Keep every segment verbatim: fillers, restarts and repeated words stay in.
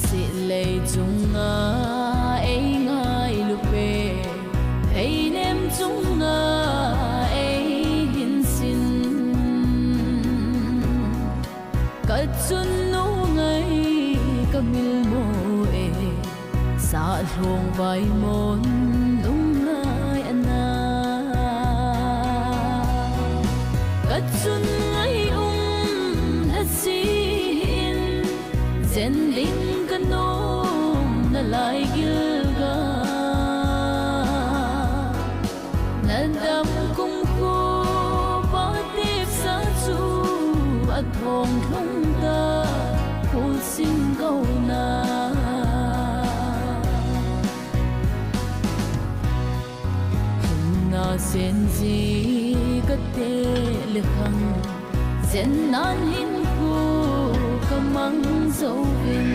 Silei chunga ei ngailu pe, ei nem chunga ei hinsin. Kachun nu ngai kamil mo e, sa lhong vai mon lung ngai ana. Kachun ngai um lhasi in, jen ding kanom nalai gilga. Nadam kumkho pa tepsa chu athong lhung ta khulsing kona. Lhumna senji kate lekhang, jen nan hinkho kamang jouvin.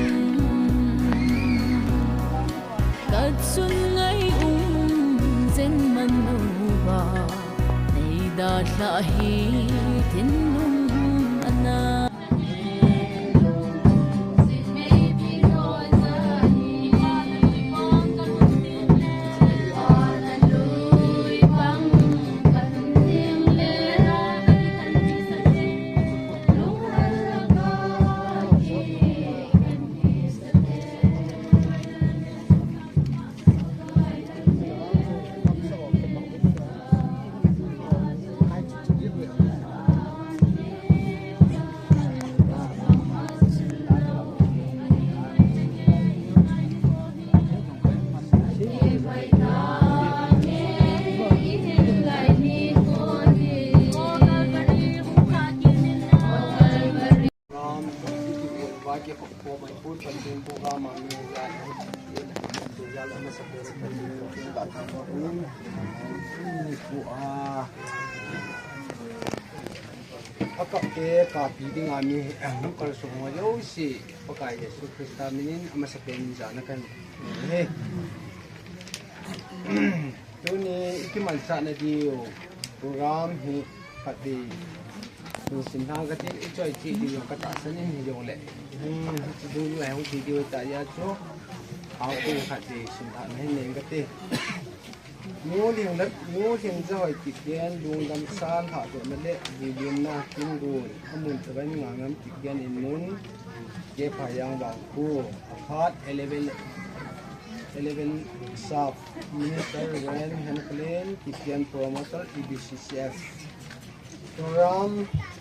Kachun ngai um jen man uva, nei dalha hi thinlung ana. Program, committee ki buat ba ki khop khop mai pu chan tin program a mi ya na ti na tu ya la ma sa pe ta tin ko tin ba ta ko ni ku a. A kap te kapi ding a mi, eh, hung kal sung ho jouse, Pakai Jesu Christa min in a masa pen in jana kan he. Tuni i kimanchah na diu program hi khat vei hung simlha kati, i choi cheh diu jong ka tahsan in hijongle. Hmm, hiche dungjuiya hung ti diu ta ya chu. Hung khat vei simlha na hin neng kati. Nu Lhing le, Nu Lhingjohoi Kipgen, Lungdamsa Lhahdohna le Vuilimna Kingun, amun Chavan Ngangam Kipgen in mun, K. Phayang Vangkho, aphat eleven, eleven Sub Minister Reverend Henklin Kipgen, Promoter, E B C C F. Program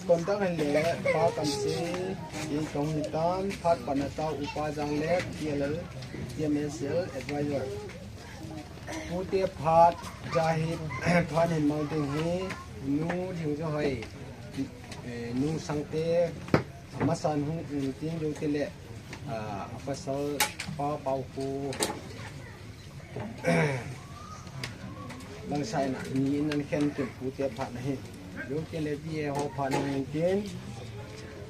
conduct hin le Pa Kamsei in kahung hitan, phat patna tah Upa Janglep, T L L, T M S L Advisor. Pute phat, jahit phat hin mang ding hi, Nu Lhingjohoi, eh, Nu Sangte, amasan hung, um, tin jou tile, ah, a pasal Pa Paukhu, Langsaina, ni in an khen tin pute phat na hi. Jou tile V A ho phat na hin tin.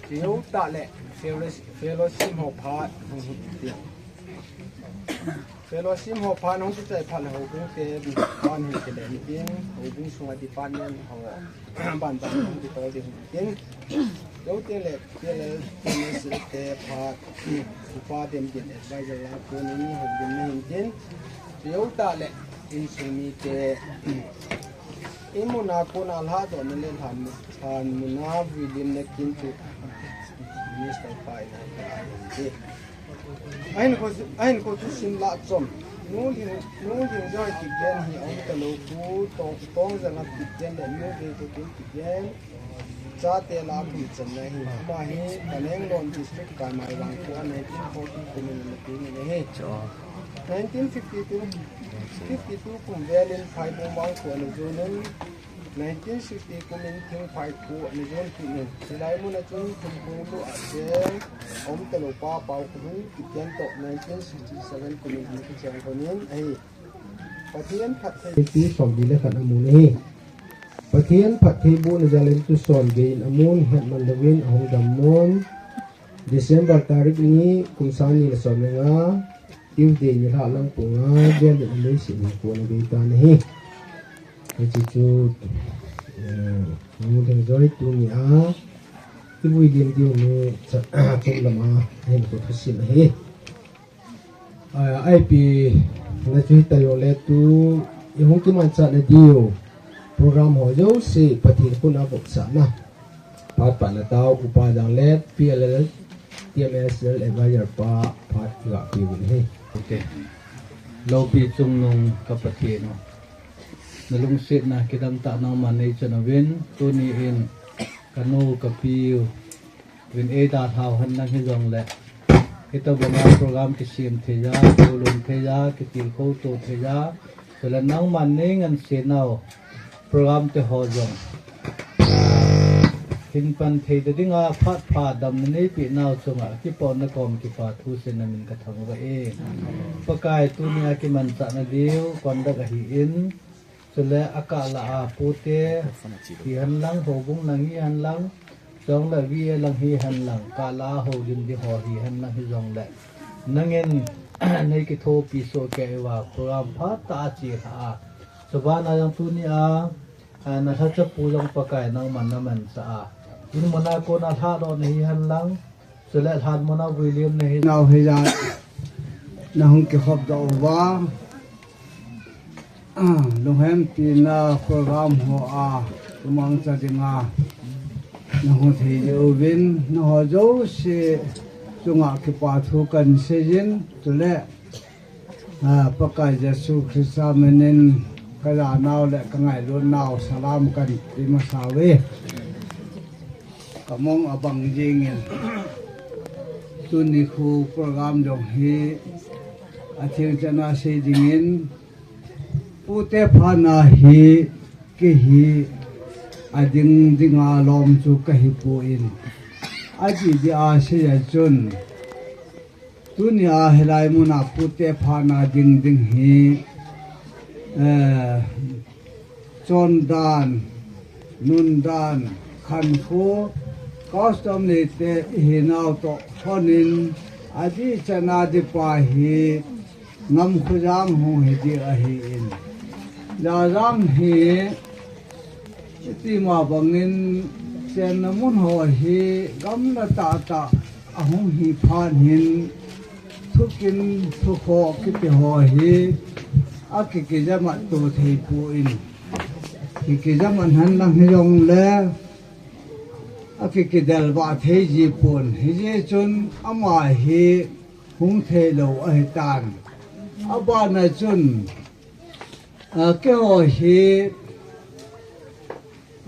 Jou tale, fellowship, fellowship ho phat, hin tin. Fellowship ho phat hung kichai phat le houbung te phat hin kile hin tin, houbung sunga department ho ban ban hung kitol ding hin tin. Jou tile P L L, P L S te phat, Upa Demdin advisor la konin houbung na hin tin. Jou tale insung mite, imuna kona lhahdohna le lhan, lhan muna vuilimna kin chu Minister pa in ahin tin. Ahin ko, ahin ko chu sim la chom. Nu Lhing, Nu Lhingjohoi Kipgen hi aum talou pu, Tong, Tongjangam Kipgen le Nu Vengkhokim Kipgen. Chate lah a pui channa ahi. Ama hi Tamenglong District, Kaimai Vangkho a nineteen forty kum in ana peng in ahi. Nineteen fifty-two, fifty-two kum vel in Phaibung Vangkho ana jon in, nineteen sixty kum in Thingphai Kho ana jon kit in. Hilai mun a chun Thingphung lu a cheng a um talou pa Paokhohun kiti in toh nineteen sixty-seven kum in ana kicheng lhon in ahi. Pathen phatthei tu somli le khat amun ahi. Pathen phattheibohna jal in tu somli in amun, hetman louvin ahung dam mun. December tarik ni, kum sang ni le som le nga, Tuesday nilhah lang pung nga vel in aleiset in kon agei tan ahi. Hiche chu, eh, Nu Lengjoi tuni a ivui lim diu nu cha, chom lam a ahinkho thusim ahi. Ah, ipi na chu hita jongle tu ihung kimanchah na diu program ho jouse Pathen khut a vopsahna. Phat phat na tao Upa Janglet, P L L, T M S L advisor pa phat iga pe uvin ahi. Ok. Loupi chungnung ka Pathen o, na lungsetna kidemtah nangman nei chan uvin, tuni in ka nu ka pi u vin eidalhau hen lang hijongle, hitobanga program kisem thei a, tolum thei a, kitilkhou to thei a, chule nangman nei ngansenau program te ho jong hin pan thei ta dinga phat pha damna neipeh nau chunga kipana kom kipa thu seiyin namin ka thangvah e. Pakai, tunia kimanchahna diu conduct ahin, chule akah lah a pute hihen lang, houbung lang hihen lang, chule V A lang hihen lang, kah lah a houlim ding ho hihen lang hijongle, nangin nei kithopi soh kei uva program phatah a chelhah a, chubana jong tunia, a, na lhacha pu jong Pakai nangman na manchah a, in muna kona lhahdohna hihen lang, chule lhan muna vuilimna hi nau hijat na hung kikhopdoh uva, ah, lunghempina program ho a kumangcha dinga na hung thei uvin, nangho jouse chunga kipa thu kan seiyin, chule, ah, Pakai Jesu Christa minin ka janau le ka ngailutnau salam kan ti masa uve. Ka mong abang jingin, tuni khu program jong hi athil chana sei dingin, pute phatna hi kei hi ading dinga lom chu kahipoi. Adih dia sei a chun, tunia hilai muna pute phatna ding ding hi, eh, chondan, nundan, khankho, custom neite ihinau toh lhonin, adih chana ding pa hi Ngamkhojang hung hi ding ahin. Jajang hi, itima bangin chenna mun ho hi gamla tahtah ahung hi phat hin, thukin thukhoh kiti ho hi akikijamat to theipoi. Kikijamat henlang hijongle akikidelvah thei jipon. Hijeh chun ama hi hung theilou ahitan. Abana chun, ah, keiho hi,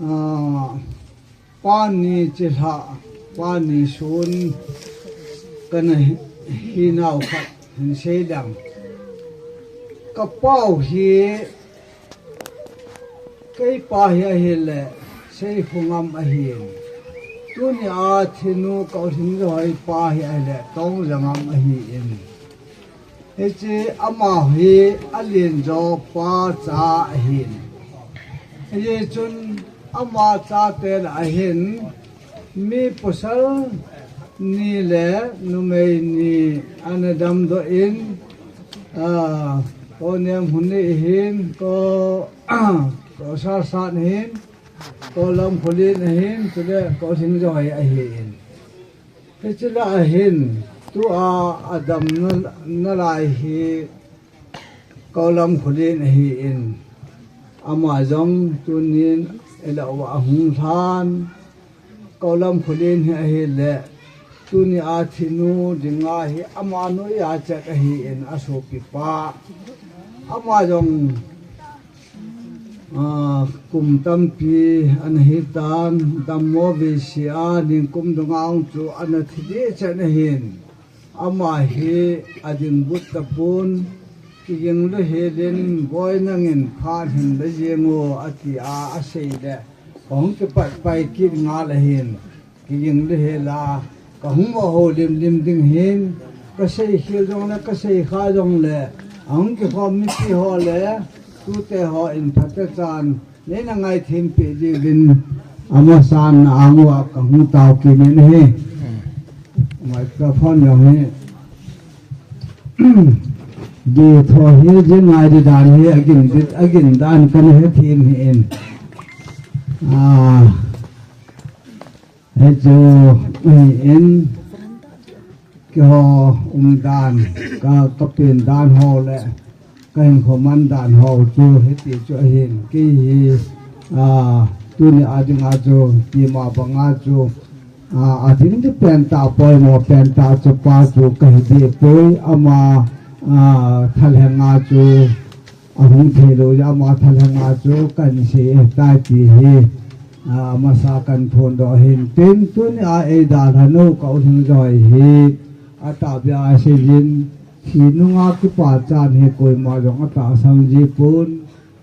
ah, pani chilhah, pani sun kana hi, hinau khat hin seiding. Ka pau hi, kei pa hi ahile, Seikhongam ahin. Tunia thinu Kaolhingjohoi pa hi ahile, Tongjangam ahin. Hiche ama hi Alenjo pa cha ahin. Hichun ama chate lah ahin, mi pasal ni le numei ni ana damdoh in, ah, ko Nemhun ni ahin, ko, ko Sarsat ahin, ko Lamkholen ahin, chule ko Lhingjohoi ahin. Hiche lah ahin, tua adamna, nalai hi ko Lamkholen ahin. Ama jong tunin ilah uva ahung lhan. Ko Lamkholen hi ahile, tunia thinu dinga hi ama noiya chet ahin, asopipa. Ama jong Ah, kum tampi ana hitan, dammo veise a, ningkum dunga hung chu ana thi dehchan ahin. Ama hi adingbut tapon, kiging lou helin, boi nangin phat hin la jeng o, ati a, asei le, kahung kipat pai kit ngal ahin. Kiging lou hela, kahung va ho limlim ding hin, kasei khel jongle, kasei kha jongle, ahung kikhom mipi ho le, tute ho in phatechan, neina ngaithempeh diuvin, amasan na angu a kahung tao kit in ahi. Microphone jong hi. Di tho hi jing ngai di dan hi, agin di, agin dan kana hethem hi in. Ah, hichu hi in, keiho umdan, ka, kapen dan ho le, kahinkho man dan ho chu hiti chu ahin. Kei hi, ah, tuni a dinga chu, tima banga chu, ah, ading di pentah, poimo pentah chu pa chu kahi dehpoi, ama, ah, thalhenga chu ahung theilou jeh a, ama thalhenga chu kahin sei ahitai ti hi, ah, masa kahin phondoh ahin. Tin, tuni a eidalhau ka U Lhingjoi hi, atahbeh a seijin, thi nunga kipachan hi koima jong atahsan jipon,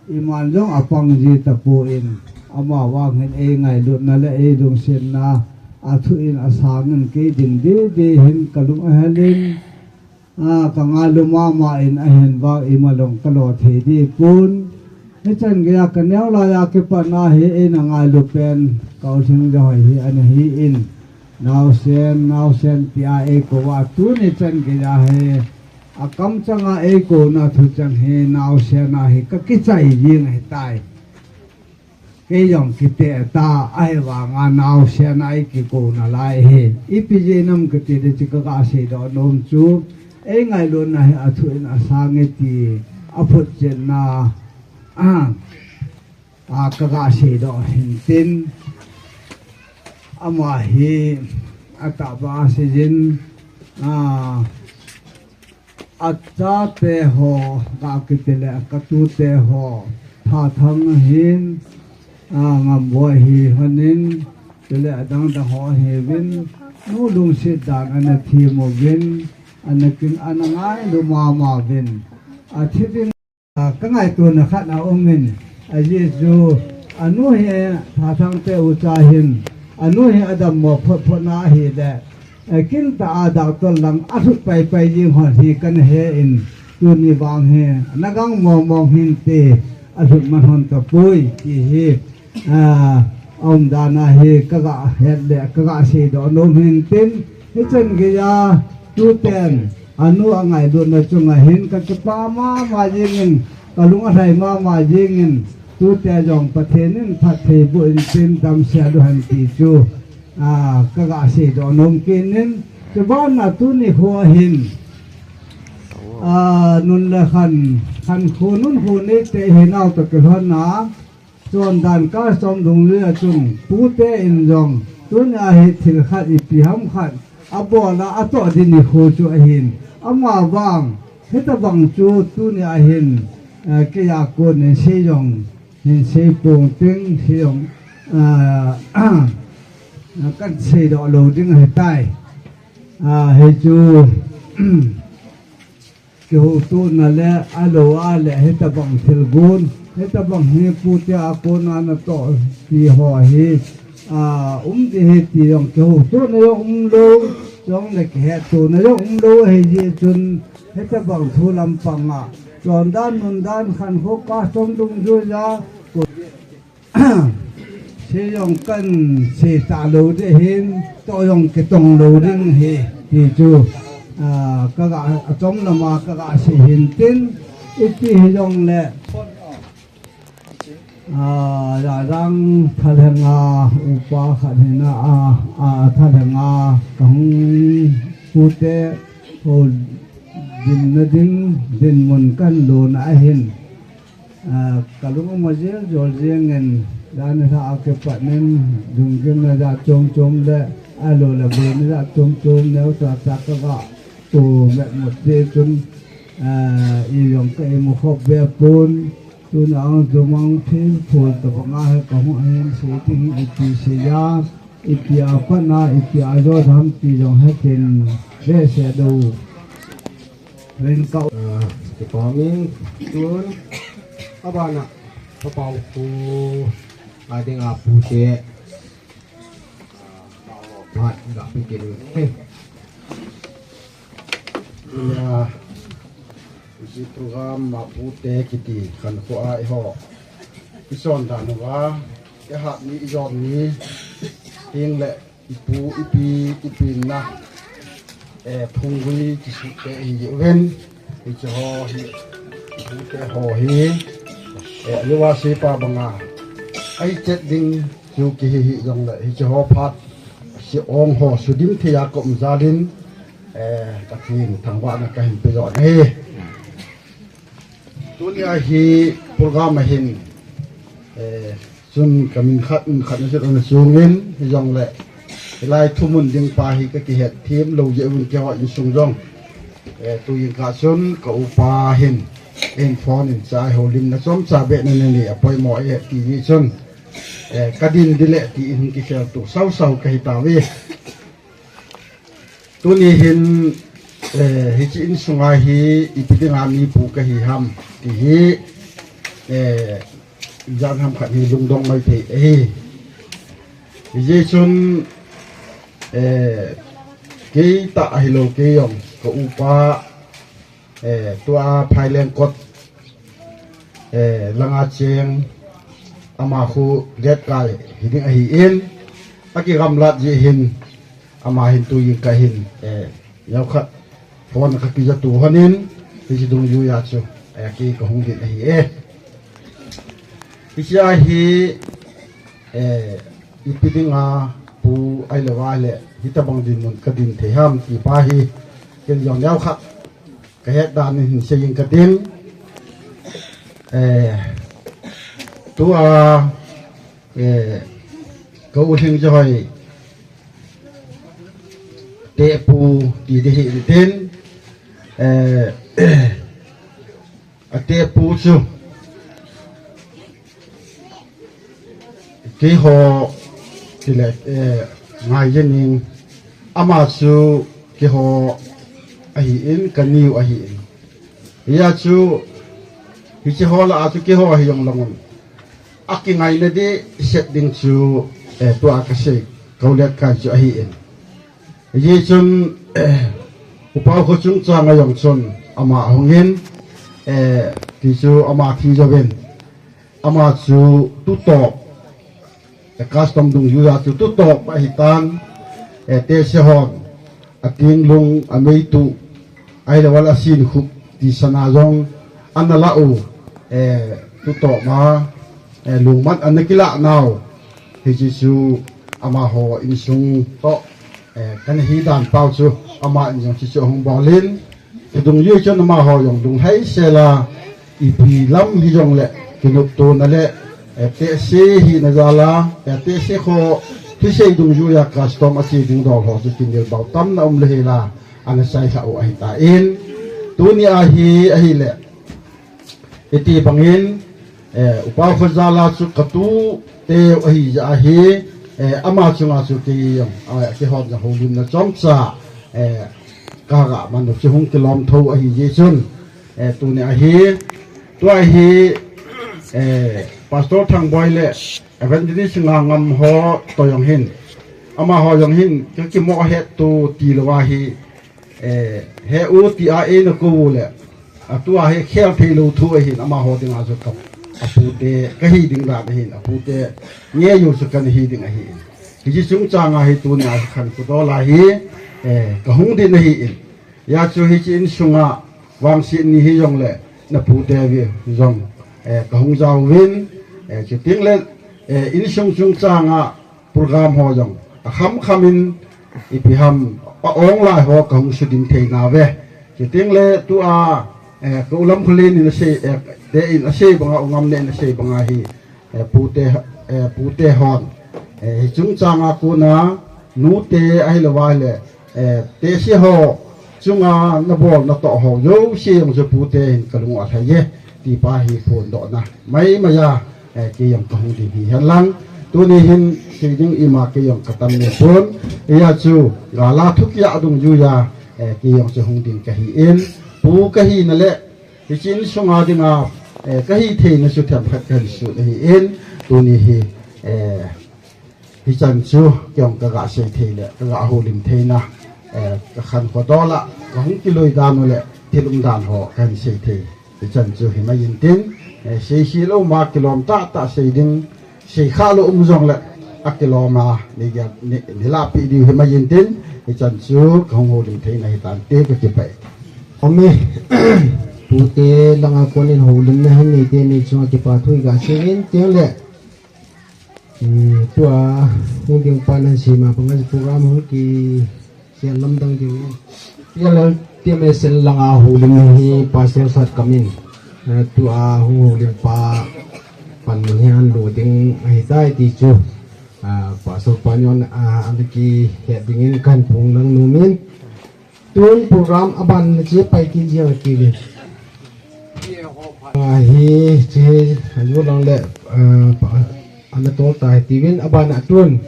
iman jong apang ji tapon, amavang hin eingailutna le eilungsetna, athu in asang in kei ding dede hin kalung ahelin, ah, kangailu mama in ahin vang ima jong kalo thei dipon. Hichan geiya kaneo laiya kipatna hi eina ngailu pen ka U Lhingjoi hi ana hi in. Naosen, naosen tia eikou a tuni chan geiya hi, akamchanga eikouna thuchang hi naosen a hi kakichai jing ahitai. Kei jong kiteh ta, ahivanga naosen a eikikouna lai hi. Ipi jeh ham kati le chu kaga seidoh nom chu, eingailutna hi athu in asang e ti, aphotchetna, ah, ah, kaga seidoh hin tin, ama hi atahbeh a seijin, ah, achate ho, ga kiti le katute ho, Thathang ahin, ah, Ngamboi hi lhonin, chule adang dang ho ahiuvin, nu lungset dan ana them uvin, ana kin, ana ngailu mama uvin, athi ding. Ah, kangaitona khat aumin, ajeh chu, anu hi Thathang te ucha hin, anu hi adammo photphot na ahile, eh, kintah a doctor lang alhut paipai jing hon hi kana he in, tuni vang hi, nagang mongmong hinte, alhut man hon tapoi, ti hi, ah, aumdan a hi kaga het le, kaga seidoh nom hin tin, hichan geiya, tuten, anu angailutna chunga hin kakipa mama jingin, kalung alhai mama jingin, tute jong Pathen in phatthei boh in tin damsel u hen ti chu, ah, kaga seidoh nom kit in, chubanna tuni khoa hin, ah, nun le khan, khankho nunkho neite hinau toh kilhonna, chondan custom dungjuia chun, pute in jong, tunia hi thil khat ipi ham khat, abol a, atoh ding nikho chu ahin. Amavang, hitobang chu tunia hin, eh, keija konin sei jong, hin sei pong ting, sei jong, ah, kan seidoh lou ding ahitai. Ah, hichu, kihoutona le, alou a le, hitobang thilgon, hitobang hi pute a kona natoh ti ho hi, ah, um ding ahi ti jong kihoutona jong umlou, chule kihettona jong umlou ahijeh chun, hitobang thu lampanga, chondan, nundan, khankho custom dungjuia, sei jong kan sei talou ding ahin, toh jong kitong lou ding ahi, ti chu, ah, kaga, achom lama kaga sei hin tin, iti hijongle, ah, Jajang Thalhenga upa khat hina, ah, ah, Thalhenga kahung pute houdimna ding dinmun kan lona ahin. Ah, kalung ama jel jol jengin, dan lha a kipat in, lunggimna jat chom chom le, alou le boina jat chom chom, neocha cha kaga toh metmut jeh chun, ah, ijong ka imu khop be pon, Tuna ang tumang thil phul tabanga he kahung ahin sei ding ipi sei a, ipi a patna, ipi a jo dam ti jong he kin ve se do. Ren kau. Ah, kipawmin tun abana papau pu a dinga pu se. Phat ga pi kiri. Ina, isi program ma pute kiti kan ko a iho. Ison dan wa, ihat ni ijon ni, ting le ipu ipi ipi na. Eh, phunggui kisute hi ven. Hiche ho hi, pute ho hi, eh, aliwa se pa banga. Ai chet ding chu kihi hi jong le, hiche ho phat, se ong ho, sudim thei a kom jalin, eh, Pathen thangvahna kahin pe jo ahi. Tunia hi program ahin, eh, chun kamin khat, min khat na chun ana chungin, hi jong le, hilai thumun ding pa hi ka kihet thim lo je un ke ho insung jong. Eh, tu yin ka chun ka upa hin, in phone in chai ho lim na chom cha be na ne ni a poimo e ti ni chun. Eh, ka din dile ti in ki fel tu sau sau ka hi ta ve. Tuni hin, eh, hiche insunga hi ipi dinga mi pu ka hi ham ti hi, eh, jan ham khat hi lungdong mai thei ahi. Hijeh chun, eh, kei ta ahilou kei jong ka upa, eh, tua Phaileng kot, eh, langa cheng ama khu let kai hi ding ahi in, akigamlat jeh hin, ama hin tu yin ka hin, eh, neo khat phone ka kija tu honin, hiche dungjuia chu, eh, kei ka hung din ahi e. Hiche a hi, eh, ipi dinga pu ahilou a le, hitabang dinmun ka din thei ham ti pa hi, ken jong neo khat ka het dan in hin sei ing ka tin. Eh, tua, eh, ka u Lhing Johoi te pu ti di hi in tin. Eh, a te pu chu keiho tile, eh, ngai jeng in ama chu keiho ahi in, ka niu ahi in. Hia chu, hiche ho la a chu keiho ahi jong lang un. Akingaina di set ding chu, eh, tua ka sei, ka u let kai chu ahi in. Hijeh chun, eh, upa kho chungchang a jong chun ama ahung in, eh, ti chu ama thi jouvin. Ama chu tutop, eh, custom dungjuia chu tutop ahi tan, eh, tehse hon, a tinglung, a meitu, ahilou a la sin khup, ti sana jong, ana la u, eh, tutop ma, eh, lungman ana kila nau, hiche chu amaho insung toh, eh, kana hi dan pau chu, ama in jong hiche chu ahung bol in, Chudung jui chun amaho jong lunglhai sela, ipi lam hijongle, kinoptona le, eh, tehse hina jal a, eh, tehse kho, thusei dungjuia custom a che ding dol ho chu kinel bau tamna um le hela, ana sailhah u ahi tan. Tunia hi, ahile, iti bangin, eh, upa kho jal a chu katu teu ahi jeh ahi, eh, ama chunga chu kei jong, ah, kihon jong houlimna chomcha, eh, kaga man u chu hung kilom tho ahi jeh chun, eh, tunia hi, tua hi, eh, Pastor Thangboi le Evangelist Ngangam ho toh jong hin, amaho jong hin, ka kimoh hetto tilou ahi, eh, he u tia eina kou u le, atua hi khel theilou thu ahin, amaho dinga chu ka, apute, kahi ding dan ahin, apute, ngei u chu kana hi ding ahin. Hiche chungchanga hi tunia hi khankho dol a hi, eh, kahung din ahin. Hia chu hiche insunga vangset ni hijongle, napute ve jong, eh, kahung jaovin, eh, chutengle, eh, insung chungchanga program ho jong, akham khamin, ipi ham, a-ong lai ho kahung sudim thei nauve. Chutengle tua, eh, ka u Lamkholen in asei, eh, te in asei banga, u Ngamle in asei banga hi, eh, pute, eh, pute hon, eh, hi chungchanga kona, nute ahilou a le, eh, tehse ho, chunga nabol natoh ho, jouse jong chu pute hin kalung u alhai e. Tipa hi phondohna maimai a, eh, kei jong kahung ding hi henlang. Tuni hin sei ding ima kei jong katam ni pon. Hijeh chun gala thukia dungjuia, eh, kei jong chu hung ding kahi in. Pu kahina le, hiche insunga dinga, eh, kahi theina chu themkhat kahin sut ahi in. Tuni hi, eh, Hichan chu kei jong kaga sei thei le, kaga houlim theina, eh, kakhankho dola, kahung kiloi dan u le, thil umdan ho kahin sei thei. Hichan chu himai intin, eh, sei hilou ma kilom tahtah sei ding, sei khalou um jongle, akilom a, nei gel, nei, neilahpeh diu himai intin, hichan chu kahung houlim theina hitante kakipah e. Amen. Tute langa konin houlimna hin neite nei chunga kipa thu iga sei intin le, Hmm, tua hung ding pa nan sei ma banga program hung kisel lamdang ding. Tia lal tia me sel langa houlim hi Pastor Satkamin. Eh, tua hung houlim pa panmun hi ahin lo ding ahitai ti chu. Ah, Pastor pa nin, ah, ana kihet dingin kahin phonglang nomin. Tun program aban na che pai kit jeng ati le. Ah, hiche, ajo lang le, ah, pa, ana tol ta hiti vin, aban a tun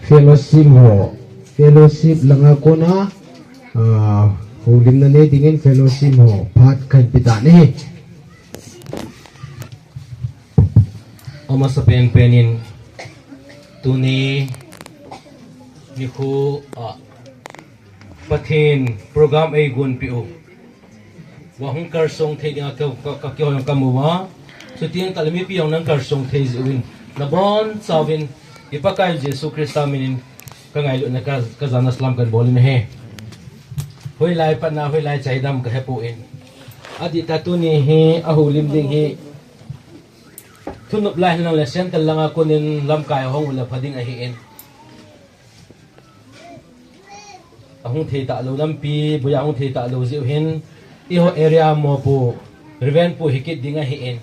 fellowship ho. Fellowship langa kona, ah, houlimna nei dingin fellowship ho phat kahin pe tan ahi. Amasa penpen in tuni nikho a Pathen program eigonpeh u. Ahung kalsong thei dinga ka, ka, ka, keiho jong kamu uva. Chuteng tahle mipi jong nang kalsong thei jeh uvin. Nabonchauvin, i Pakai Jesu Christa minin kangailutna ka, kajana salam kahin bol in ahi. Hoilai patna, hoilai chai dam kahepoi. Adih tah tuni hi, ahoulim ding hi. Thunop lai hilang le central langa konin lamkai ahung u le pha ding ahi in. Ahung thei talou lampi, boiya ahung thei talou jeh u hin, eiho area mopo, Reverend pu hi kit ding ahi in.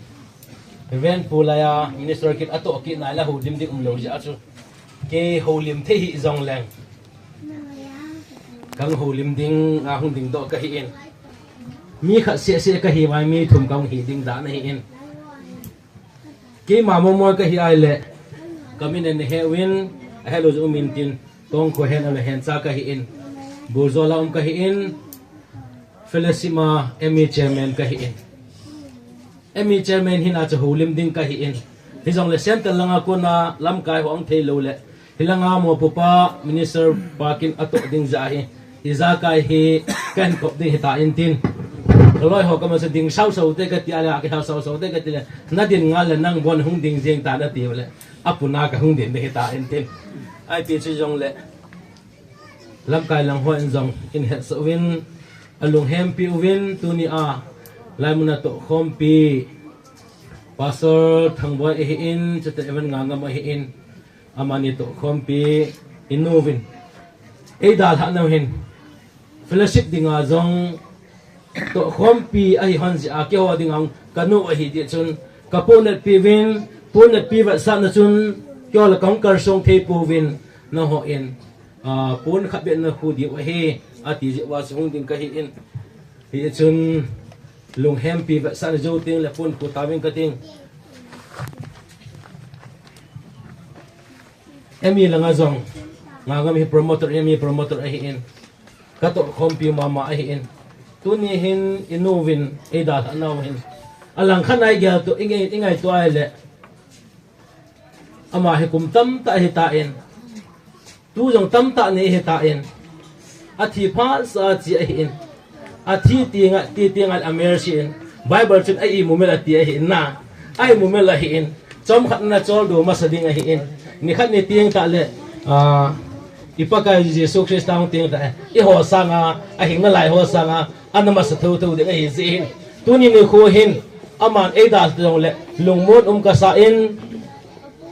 Reverend pu laiya, minister kit atoh kit nai le houlim ding umlou jeh a chu. Kei houlim thei hih jongleng. Kahung houlim ding, ahung dingdoh kahi in. Mi khat seh seh kahi uva, mi thum kahung hi ding dan ahi in. Keima momo kahi a ahile, kamin in nahe uvin, ahelou jong um intin, Tongkho hen a le hencha kahi in, Burjol a um kahi in, fellowship a M E chairman kahi in. M E chairman hina chu houlim ding kahi in. Hijongle central langa kona lamkai ho ahung thei lou le, hilanga mopo pa minister pa kin atoh ding jeh ahi. Ijakai hi kahin kop ding hita intin. Kaloi ho kaman sa ding sau sau te kati a le, akihel sau sau te kati le, nadin ngal le nang bon hung ding jeng tan ati u le, apuna kahung ding ding hita intin. Ahi ti chu jongle, lamkai lang hon jong in hetsah uvin, alunghempi uvin, tuni a, laimun a tohkhompi, Pastor Thangboi ahi in, chuteng Evan Ngangam ahi in, amani tohkhompi, inu uvin. Eidalhah nau hin, fellowship dinga jong, tohkhompi ahi hon jeh a, keiho dinga kanu ahi jeh chun, kaponetpi uvin, ponetpi vetsahna chun, keiho le kahung kalsong thei pouvin, nangho in, ah, pon khat beh nakhu diu ahi, ati jeh uva chu hung ding kahi in. Hichun, lunghempi vetsahna jou teng le pon khu tauving kating. M E langa jong, Ngangam hi promoter, M E promoter ahi in. Katohkhompi mama ahi in. Tuni hin inu uvin eidalhah nau hin, alangkhat a igel to, ingai, ingaito a ahile, ama hi kum tamtah ahitan, tu jong tamtah nei ahitan, athi phat sa a che ahi in. Athi tenga, ti tenga a mercy in. Bible chun a imumel ati ahi in na. A imumel ahi in. Chomkhat na choldo masa ding ahi in. Nikhat ni teng tahle, ah, i Pakai Jesu Christa hung teng tahle, eiho sanga, ahing nalai ho sanga, ana masa thotho ding ahi jeh hin. Tuni nikho hin, aman eidalhah jongle, lungmon um kasa in,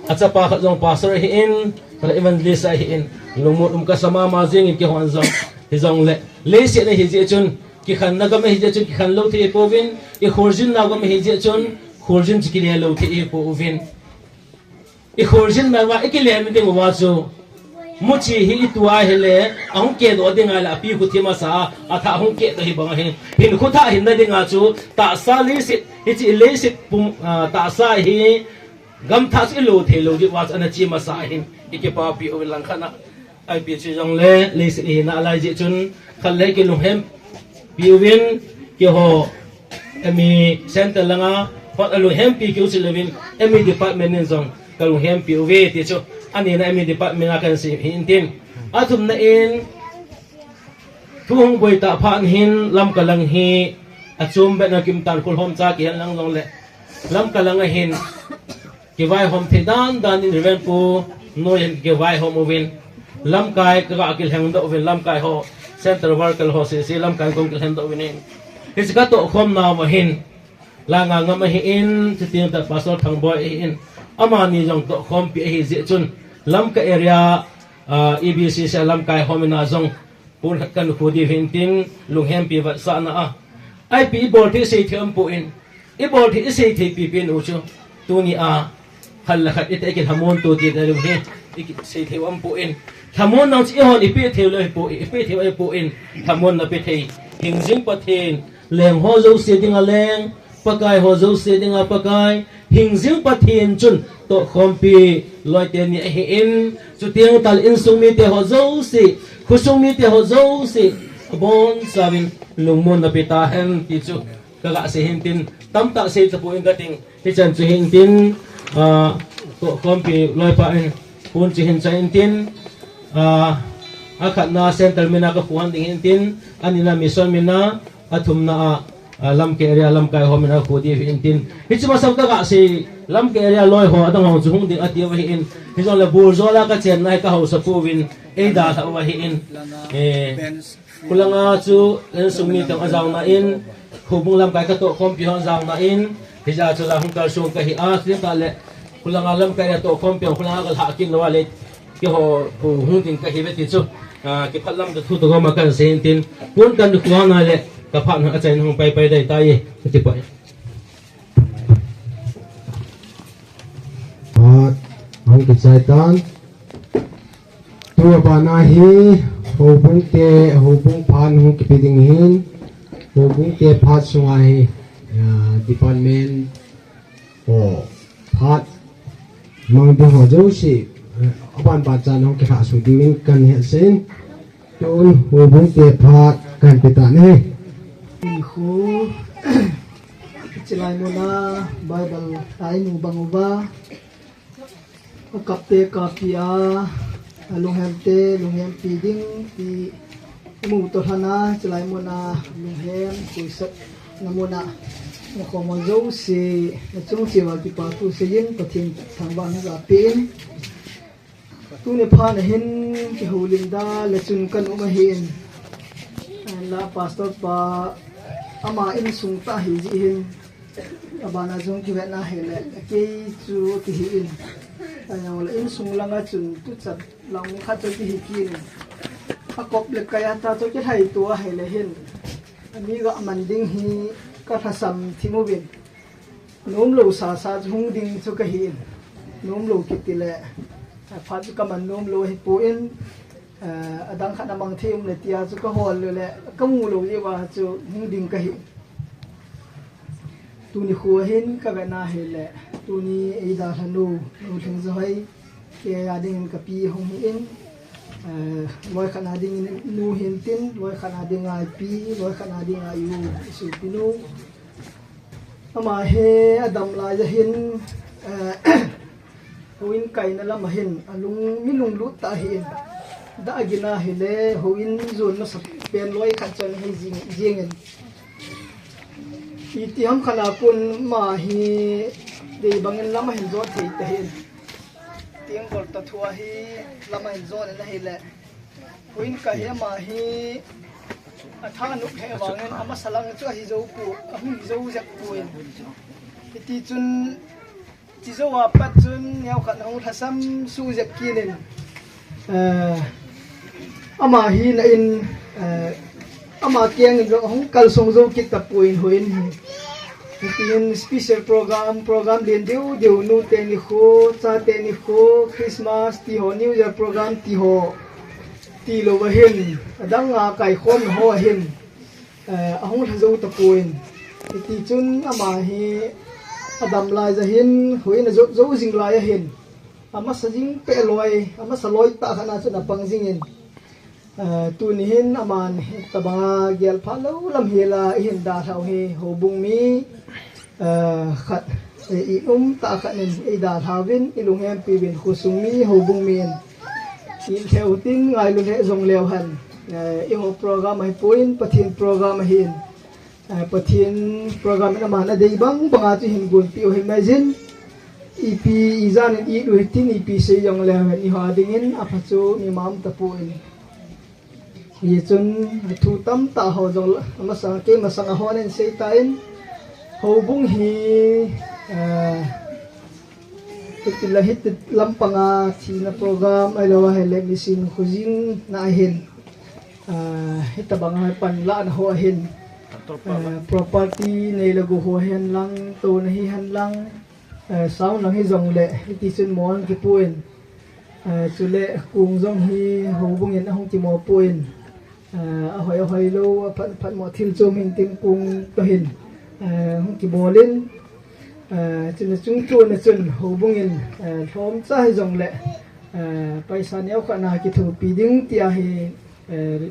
achapa khat jong pastor ahi in, tah le evangelist ahi in, lungmon um kasa mama jeng in keihon jong, hijongle, leiset na ahi jeh chun, kikhenna gam ahi jeh chun, kikhen lou thei pouvin, ikholjinna gam ahi jeh chun, kholjin chu kile lou thei pouvin. Ikholjinna uva, ikile ding uva chu, Muchi hi i tua hile, ahung kedoh ding ahile, api khu thim asa a, athah hung kedoh hi bang ahi. Hinkho thah hinna dinga chu, tahsa leiset, hichi leiset pum, ah, tahsa hi, gamthah chu i lo thei lou jeh uva chu ana chi masa ahin, i kipapi uvin langkhat na. Ipi chu jongle, leiset i hina lai jeh chun, khat le kilunghem pi uvin, keiho, M E center langa, hot alunghempi keu chu louvin, M E department in jong, kalunghempi uve ti chu, anina M E department a kahin sei hin tin. Athumna in, thu hung boi tah phat hin, Lamka lang hi, achom beh na kim tan khul hom cha kihen lang jongle, Lamka lang ahin, kivaihom thei dan dan in Reverend Pu noi hin kivaihom uvin, lamkai ka ga kilheng doh uvin, lamkai ho, center worker ho sese, lamkai kong kilheng doh uvin in. Hiche ka tohkhom nau ahin, Langa Ngam ahin, chuteng tah Pastor Thangboi ahin, amani jong tohkhompi ahi jeh chun, Lamka area, ah, E B C C lamkai ho mina jong, Pun khat kan khu diu hin tin, lunghempi vetsahna a. Ipi i bol thei sei thei um poi. I bol thei i sei thei pipi u chu. Tuni a, khat le khat i te kilhamon tu ti te lu hi. I ki sei thei um poi. Lhamon nang chi hon i pe thei lou poi, i pe thei poi. Lhamon na pe thei. Hing jing Pathen, leng ho jouse dinga leng. Pakai ho jouse dinga Pakai, hing jing Pathen chun tohkhompi loite ni ahin, chuteng tah le insung mite ho jouse, khosung mite ho jouse, abonchauvin lungmonna pe tahen ti chu ka ga sei hin tin, tamtah sei tapoi kating, hichan chu hin tin, ah, tohkhompi loipa in, pun chu hin chai in tin, ah, akhatna center mina ka phuan ding hin tin, anina mission mina, athumna a, ah, Lamka area lamkai ho mina khu diu hin tin. Hichu masang ka ga sei, Lamka area loi ho, adang ho chu hung ding ati uva hin. Hijongle Burjola ka chenna hi ka hausa pu uvin, ei dalha uva hin. Eh, khulanga chu, insung mi teng ajaona in, Houbung lamkai ka tohkhompi ho ajaona in, hijeh chun la hung kalsong ka hi a, chuteng tah le, khulanga lamkai a tohkhompi ho, khulanga ka lha kin lou a le, Keiho, khu hung ding ka hi ve ti chu, ah, kiphat lam ka thu toh gom a kan sei in tin, kun kan khu hana le, ka phat na achaina hung pai pai dai tai, ti pai. Phat, hung kichai tan. Tua bana hi, houbung te, houbung phat hung kipe ding hin, houbung te phat sunga hi, ah, department, Ho, phat, mang ding ho jouse, eh, aban ban chan hung kilhah suh diuvin kan hetsah in, tun houbung te phat kan pe tan ahi. Khu, chilai muna Bible a i mu bang uva, akap te kapi a, alunghem te lunghempi ding ti, Imu toh lhana, chilai muna, lunghem, kuisat, na muna, na khom ho jouse, na chung cheh uva kipa thu seiyin, Pathen thangvah na ja pen. Tuni phat na hin, kihoulim da, le chun kan um ahin. La pastor pa, ama insung tah hi jeh hin. Abana jong kivetna hile, kei chu kihi in. Ahijongle insung langa chun tuchan lang khat chu kihi kit in. Akop le kai a ta chu kilhai tua hile hin. Ami ga man ding hi ka lhasam thim uvin. Nomlou sasa chu hung ding chu kahi in. Nomlou kiti le. Phat chu ka man nomlou hi poi. Eh, adang khat a mang thei um le tia chu ka hol le le, ka mu lou jeh uva chu hung ding kahi. Tuni khu hin ka vetna hile, tuni ei dalha nu, nu Lhingzahoi, kei a dingin ka pi hung hi in, eh, loi khat na dingin nu hin tin, loi khat na dinga i pi, loi khat na dinga i u, i sopi nu. Ama hi adam lai a hin, eh, houin kaina lam a hin, alung, mi lunglut tah ahin. Dah a gin a hile, houin jon masat pen loi khat chun hi jing, jing in. Iti ham khat a kon ama hi, dei bangin lam a hin jot thei ta hin. Tiang bol ta thu a hi, lam a hin jot in ahile. Houin kai hi ama hi, athanop he vangin, amasa lang chu ahi jou poi, ahung hi jou jep poi. Hiti chun, chi jou a pat chun, neo khat hung lhasam suh jep kit in. Eh, ama hi na in, eh, ama kiang in jong hung kalsong jou kit ta poi houin hi. Tin special program, program len deu deu, nute nikho, chate nikho, Christmas tiho, New Year program tiho, tilou ahin, adang a kaikhomna ho ahin, eh, ahung lha jou tapon. Hiti chun ama hi adam lai ahin, huin ajot jou jing lai ahin. Amasa jing peh loi, amasa loi tah khat na chun apang jingin. Eh, tuni hin aman hitabanga gel pha lou lam hila ihin dalhau hi houbung mi, eh, khat, eh, i um tah khat in eidalhauvin, ilunghempi uvin, khosung mi, houbung mi in. Ilheu tin ngailu lheh jong leu hen. Eh, eiho program ahipon, Pathen program ahin. Eh, Pathen program in aman adei bang banga chu hin gonpeh u ahi maijin. Ipi ijanin ilu hitin ipi sei jong leu hen eiho dingin apha chu ima um tapon. Hichun thu tamtah ho jong la, masang, kei masang a hon in sei tan, houbung hi, eh, hiti la, hiti lampanga thina program, ahilou ahile mission khojin na ahin, eh, hitabanga panlahna ho ahin, eh, property nei le gou ho hihen lang, touna hihen lang, eh, sound lang hijongle, hiti chun mo kipuin, eh, chule kong jong hi houbung in ahung kimo pon, eh, ahoi, ahoi lou, aphat, aphat mo thil chom hin tin kong toh hin, eh, hung kibol in, eh, chuna chungchon a chun houbung in, eh, lhomcha hijongle, eh, paisa neokhat na kithopi ding tia hi, eh,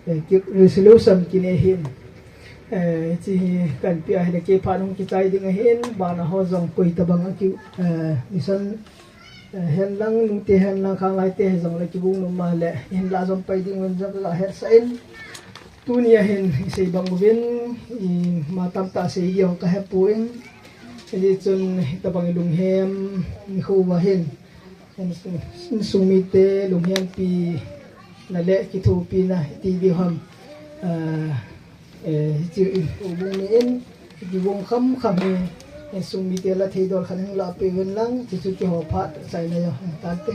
eh, ki-, resolution kinei hin. Eh, hiche hi kahin pe ahile kei phat hung kichai ding ahin, bana ho jong koi tabang a ki, eh, mission, eh, hen lang, nute hen lang, khanglai te hijongle kigong nom ma le, hinla jong pai ding uvin jong kahetsah in. Tuni ahin, isei bang uvin, ima tamtah sei ding jong kahepon. Hichun, hitabang ilunghem, nikho uva hin. Insung, insung mite lunghempi na le kithopina ti ding ham. Ah, eh, hiche in, houbung mi in, kigong kham kham hi, insung mite la thei dol khat hung lah peh uvin lang, hiche chu keiho phat chaina jong tante.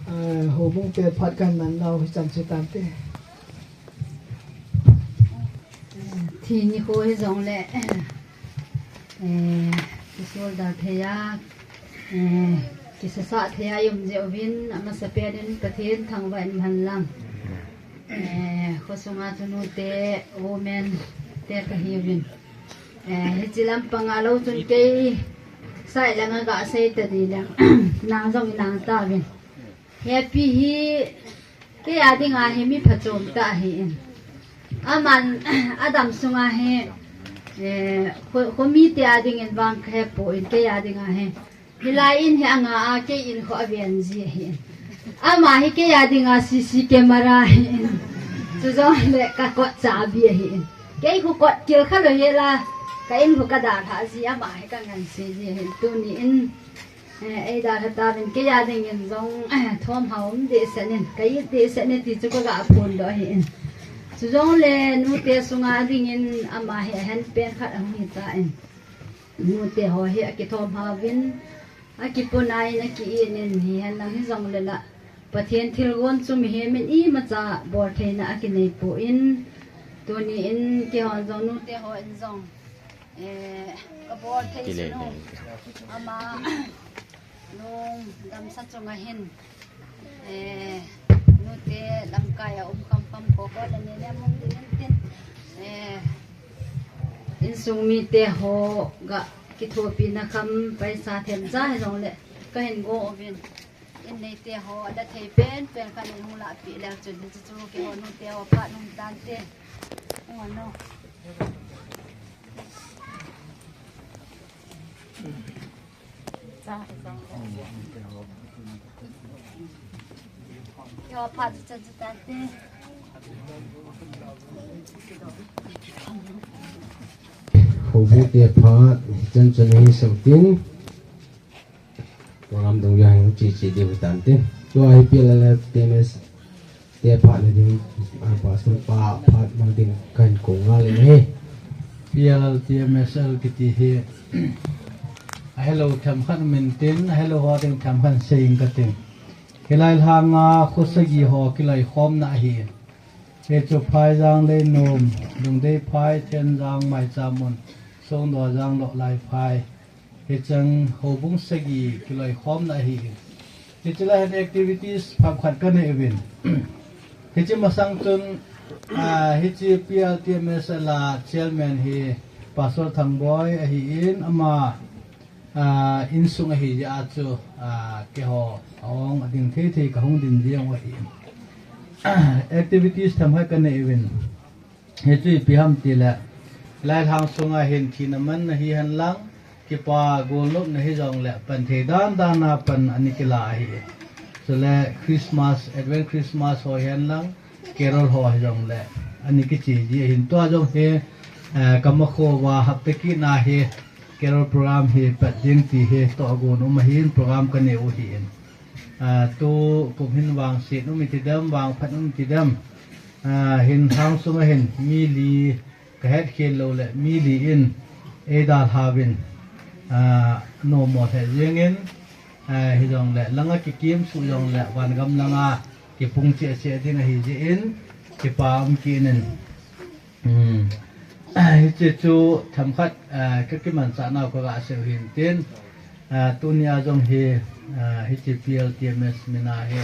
Eh, houbung te phat kahin man nau hichan chu tante. Thi nikho hijongle, eh, kisoldal thei a, eh, kisasa thei a i um jeh uvin, amasapen in Pathen thangvah in man lang. Eh, khosunga chu nute, women te kahiuvin. Eh, hiche lampanga lou chun kei side langa gasei ta ding leng, nang jong inang tauvin. Happy hi kei a dinga hi mi phachom tah ahin. Aman, adam sunga hi, eh, kho, khomite a dingin vang kahepon, kei a dinga hi. Hilai in hi anga a, kei in kho aven ji ahin. Ama hi kei a dinga C C camera ahin. Chujongle kakot chabi ahin. Kei khu kot kil khalou hela, ka in khu kadalhah ji, ama hi kangansei ji ahin. Tuni in, eh, eidalha tauvin kei a dingin jong, eh, thomhao um dehset in, ka it dehset in ti chu kaga phondoh ahin. Chujongle nute sunga dingin ama hi ahenpen khat ahung hitan. Nute ho hi akithomhauvin, akipona in, aki-it in, hihen lang hijongle la, Pathen thilgon chu mihem in imacha boltheina akinei pon, tuni in keihon jong nute hon jong, eh, kabolthei sunu, ama lungdamsah chunga hin, eh, nute lamkai a um khamkham kho kho le ne ne mong ding in tin, eh, insung mite ho ga kithopina kham paisa themcha hijongle kahin go uvin. In neite ho, ada thei penpen khat in hung lahpeh leu chun, hiche chu keiho nute ho phat hung tante. Hung ano. Keiho phat chu chan chu tante. Houbung te phat, chan chun hi sou tin. Program dungjuia hin che che diu tante. Tua hi P L L F T M S te phat na ding, ah, pastor pa phat na ding kahin kou ngal in ahi. P L L T M S L kiti hi. Hello, themkhat min tin, hello ho ding themkhat sei ing kating. Hilai lhanga khosagi ho kiloikhomna ahi. Hichu Phaijang Leinom, Lungdei Phai, Thenjang Maichamun, Songdojang Lohlai Phai. Hicheng houbung sagi kiloikhomna ahi. Hichu lahin activities phabep khat kanei uvin. Hichu masang chun, ah, hichu P L T M S L a chairman hi Pastor Thangboi ahin ama, ah, insung ahi jeh a chu, ah, keiho ahung ading thei thei kahung ding jeng u ahi. Activities themkhat kanei uvin. Hichu ipi ham tile, lai lhang sunga hin thina manna hihen lang, kipa golnopna hijongle, pan thei dan dan a pan ana kila ahi. Chule Christmas, Advent Christmas ho hihen lang, carol ho hijongle, ana kiche ji ahin. Tua jong hi, eh, kamakho uva hapta kit na hi, carol program hi pat ding ti hi, tohgon um ahin program kanei u ahin. Ah, tu kum hin vangset um iti dem, vangphat um iti dem. Ah, hin lhang sunga hin mi li kahet khel lou le, mi li in eidalha uvin, ah, nommo lheh jeng in, ah, hijongle langa kikim suh jongle, vangam langa kipung cheh cheh ding ahi jeh in, kipa um kit in. Hmm. Hiche chu themkhat, ah, kakimanchah nau kaga sei u hintin, ah, tunia jong hi, ah, hiche P L T M S mina hi,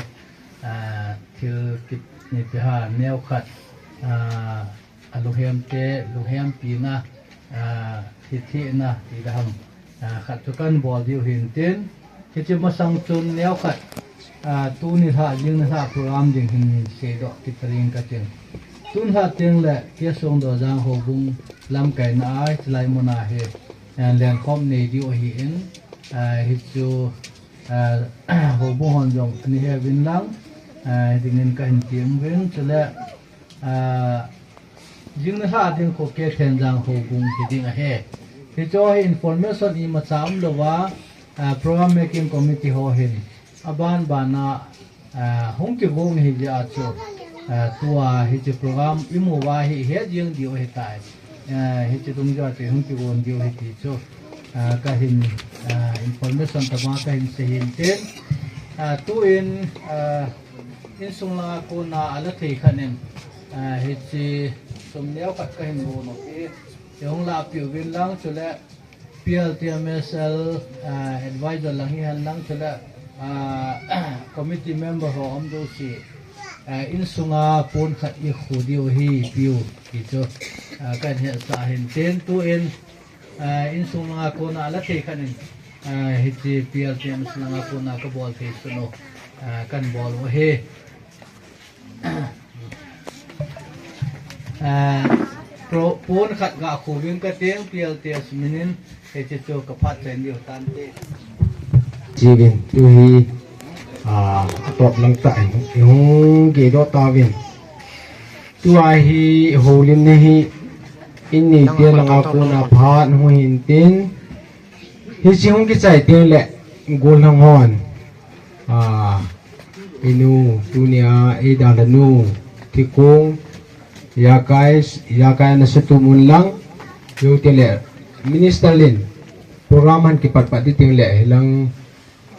ah, thil kit ni pi ha neo khat, ah, alunghem te, lunghempi na, ah, hithina, ti da ham. Ah, khat chu kan bol diu hintin, hiche masang chun neo khat, ah, tuni lha, jing ni lha program ding hin seidoh kit taring kating. Tun lha teng le, K. Songdojang houbung lamkaina a, chulai muna hi, ah, lenkhom nei diu ahin, ah, hichu, ah, houbung hon jong ani he uvin lang, ah, dingin kahin ti uvin, chule, ah, jing ni lha ding khu K. Thenjang houbung hiding ahi. Hichu hi information imacha umlouva, ah, program making committee ho hin aban bana, ah, hung kigong hi jeh a chu, ah, tua hiche program imu uva hi het jeng diu ahitai. Ah, hiche dungjuia chu hung kigong diu ahi ti chu, ah, kahin, ah, information tobang kahin sei hintin. Ah, tuin, ah, insung langa kona ala thei khat in, ah, hiche sum neo khat kahin bol u ahi. Hung lahpeh uvin lang chule P L T M S L, ah, advisor lang hihen lang chule, ah, committee member ho um jouse, ah, insunga pon khat ikhu diu ahi piu ti chu, ah, kahin hetsah hintin tuin, ah, insung langa kona ala thei khat in, ah, hiche P L T M S langa kona kabol thei sun u, ah, kahin bol u ahi. Ah, pro-, pon khat ga khu uvin kating P L T S minin, hiche chu kaphat chen diu tante. Chivin, tu hi, ah, atop lang tah in, hung geidoh tauvin. Tua hi houlimna hi, in neite langa kona phat hung hintin, hiche hung kichai teng le, gollhang hon. Ah, inu, tunia, eidalhanu, thikong, ijakai, ijakai ana satup un lang, jong teng le, minister lin, program ahin kipat pat ding teng le, hilang,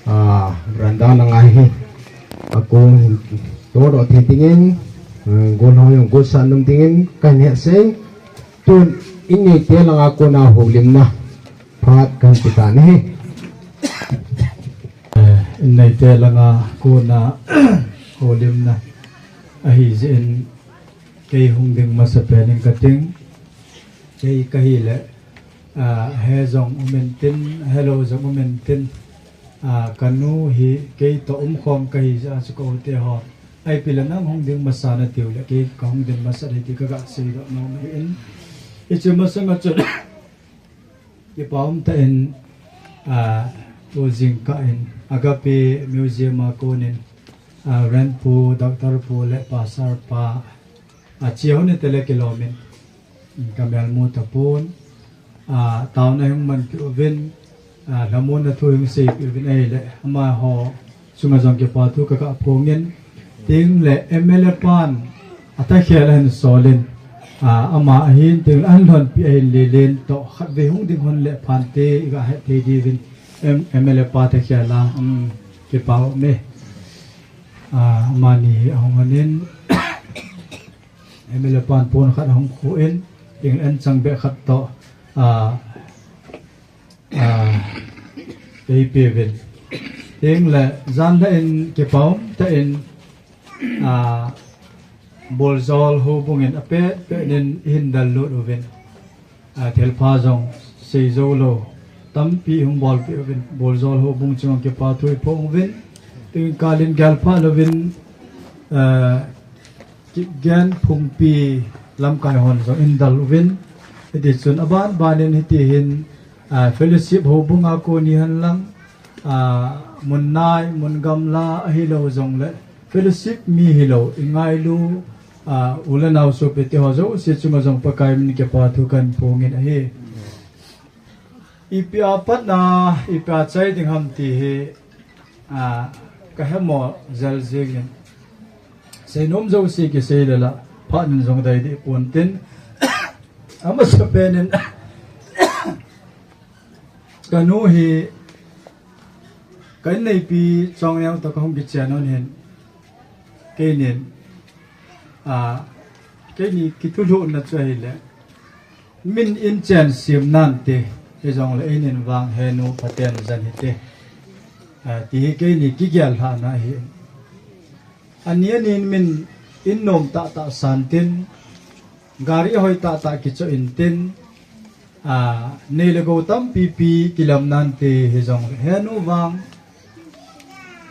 ah, veranda langa hi, akong hin, todoh thei dingin, ah, gollhang jong golsat nom dingin, kahin hetsah in, tun, in neite langa kona houlimna. Phat kahin pe tan ahi. Eh, in neite langa kona houlimna ahi jeh in kei hung ding masapen in kating. Kei kahi le, ah, he jong um intin, helou jong um intin, ah, kanu hi kei toh umkhom kahi jeh a chu ka u te ho. Ipi le nang hung ding masa natiu le kei kahung ding masa ding ti kaga seidoh nom ahin. Hiche masanga chun Kipa umtah in, ah, tu jingkah in Agape Museum a konin, ah, Reverend Pu, Doctor Pu le Pastor pa, ah, chehon itile kilom in, ka melmu tapon, ah, taona hung manpeh uvin, ah, lhamonna thu hung seipeh uvin ahile, amaho chunga jong kipa thu kaga phong in, tin le M L A pan athakhel ahin sol in, ah, ama ahin tin le ahin lhonpi ahin lelen toh khatvei hung ding hon le phante iga het thei diuvin, M-, M L A pa te khela, um, kipa um e. Ah, amani ahung anin, M L A pan pon khat ahung khu in, ting en chang be khat to, ah, ah, ei pe vel. Ting le, jan le in kipa um ta in, ah, Bolzol ho bungin a pe, pe nin hin dal lut uvin. A, thilpha jong sei jou lou tampi hung bolpeh uvin, Bolzol ho bung chunga kipa thu i phong uvin, tin kalin gelpha louvin, a, Kipgen Phungpi lamkai hon jong in dal uvin, hiti chun aban banin hiti hin, a, fellowship ho bunga koni hen lang, a, mun nai, mun gamla ahilou jongle, fellowship mi hilou, i ngailu, a, u le nao sopi te ho jouse chunga jong Pakai min kipa thu kan phong in ahi. Ipi a pat na, ipi a chai ding ham ti hi, a, ka hemo jel jing in. Seinom jouse kisei le la, phat in jong dai dih pon tin. Amasa pen in, ka nu hi, ka inneipi Chongneo toh ka hung kichen un hin, keinin, a, keini kithulhuhna chu ahile, min in chen sim nante, hijongle einin vang henu phaten jan hite, a, ti hi keini kigel lhahna ahi. Ani anin min in nom tahtah san tin, gari hoi tahtah kichoh in tin, a, nei le gou tampipi kilam nante hijongle, henu vang,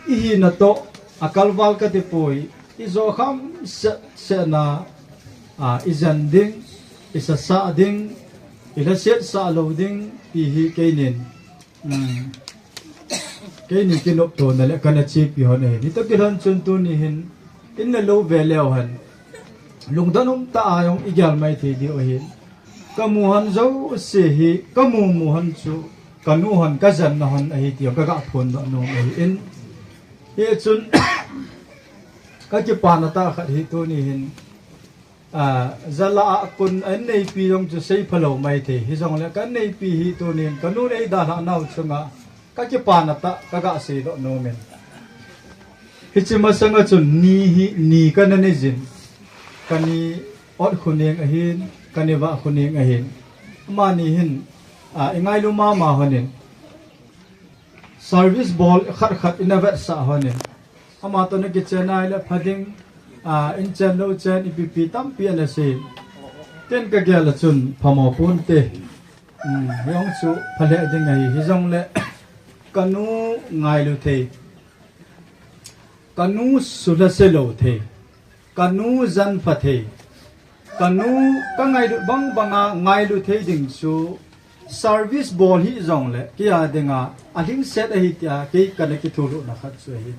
i hina toh, a kalval kati poi, i jo kham seh, sehna, a, i jen ding, i sasah ding, i lhaset sah lou ding, ti hi keinin, um, keini kinoptona le kana chepi hon ahin. Hitoh kilhon chun tuni hin, in le lou ve leu hen, lungdon um tah a jong i gel mai thei diu ahin. Ka mu hon jouse hi, ka mu mu hon chu, ka nu hon, ka jenna hon ahi ti jong ka ga phondoh nom ahin. Hichun, ka kipana tah khat hi tuni hin, a, jalah a kon a inneipi jong chu sei phalou mai thei. Hijongle ka inneipi hi tuni hin, ka nun eidalhah nau chunga, ka kipana tah, ka ga seidoh nom in. Hiche masanga chun ni hi, ni kana nei jin. Ka ni ot khu neng ahin, ka ni vah khu neng ahin. Amani hin, a, i ngailu mama hon in, service bol khat khat ina vetsah hon in, ama toh na kichen ahile pha ding, a, in chen lou chen ipipi tampi ana sei. Tin ka gel a chun phamo ponte. Um, hijong chu phalheh ding ahi, hijongle ka nu ngailu thei, ka nu sulhase lou thei, ka nu jan pha thei, ka nu ka ngailut bang banga ngailu thei ding chu service bol hijongle, kei a dinga alhingset ahi tia kei kana kithulhuhna khat chu ahi.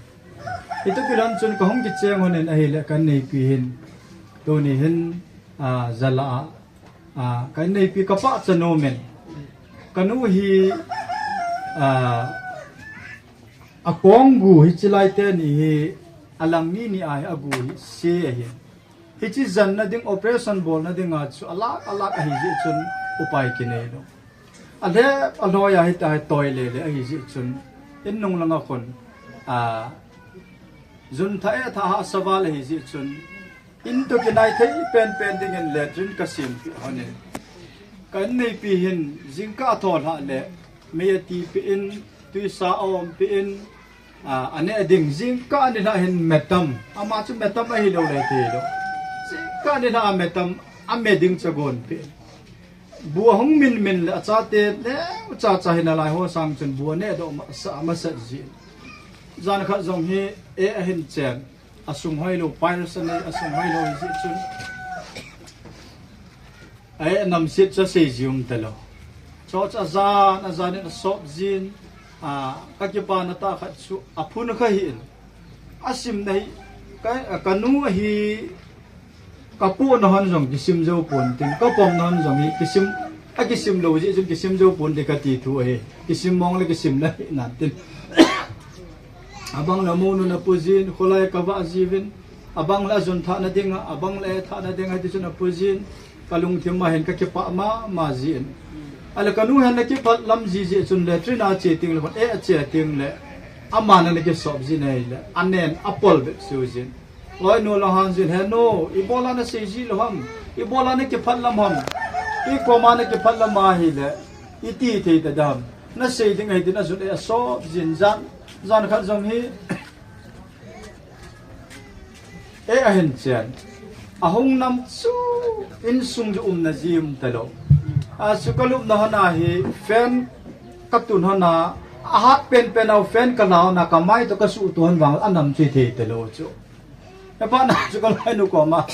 Hitoh kilhon chun ka hung kicheng hon in ahile ka inneipi hin, tuni hin, a, jalah a, a, ka inneipi ka pachat nom in, ka nu hi, a, a kong gu hi, chilai teni hi, alang ni ni a hi agu hi se ahi. Hiche janna ding, operation bolna dinga chu alak, alak ahi jeh chun upai kinei lou. Alhep alhoi a hita hi toi lele ahi jeh chun, in nung langa khun, a, jun tha e tha hahsa val ahi jeh chun, in toh kinai thei penpen dingin le jun ka sempeh hon in. Ka inneipi hin jingkah a tholhah le mei atipeh in, twisa aompeh in, a, aneh ding, jingkah nilhah hin metam, ama chu metam ahilou le thei lou. Jingkah nilhah a metam, ame ding chu agonpeh in. Bu ahung min min le achate neocha cha hin alai ho sang chun bu anehdoh masa, masa jin. Jan khat jong hi eh ahin chen, asung hoilou, piles anei, asung hoilou hijeh chun, a eh namset chu asei ji um talou. Chuche chu ajan, ajan in asop jin, a, ka kipana tah khat chu aphun kha hih in. Asimna hi, ka, ka nu ahi, ka pohna hon jong kisim jou pon tin, ka pomna hon jong hi kisim, akisim lou jeh chun kisim jou pon tin kati thu ahi. Kisim mong le kisim le hi nan tin. Abang le amounun apu jin, kholai ka vah jiuvin, abang le ajun thahna dinga, abang le eh thahna dinga, hiti chun apu jin, ka lungthim a hin ka kipah mama jin. Ale kanu hin ana kiphat lam jiji chun latrine a che teng le, eh, a che teng le, aman ana kisop jin ahile, anen apol bep seh jin. Loinu alung hang jin, "He nu, ibola nasei ji lou ham? Ibola nakiphat lam ham? Ikoma nakiphat lam ahile, iti thei tadem? Nasei ding ahi tin ajun eh asop jin jan, jan khat jong hi, eh, ahin chen. Ahung nam chu insung chu umna ji um talou. Achu kalupna hon ahi, fan katun hon a, ahat penpen a fan kala hon a, kamai toh kasuh toh hon vang anam chu thei talou chu." Hepa na chu kaloinu koma,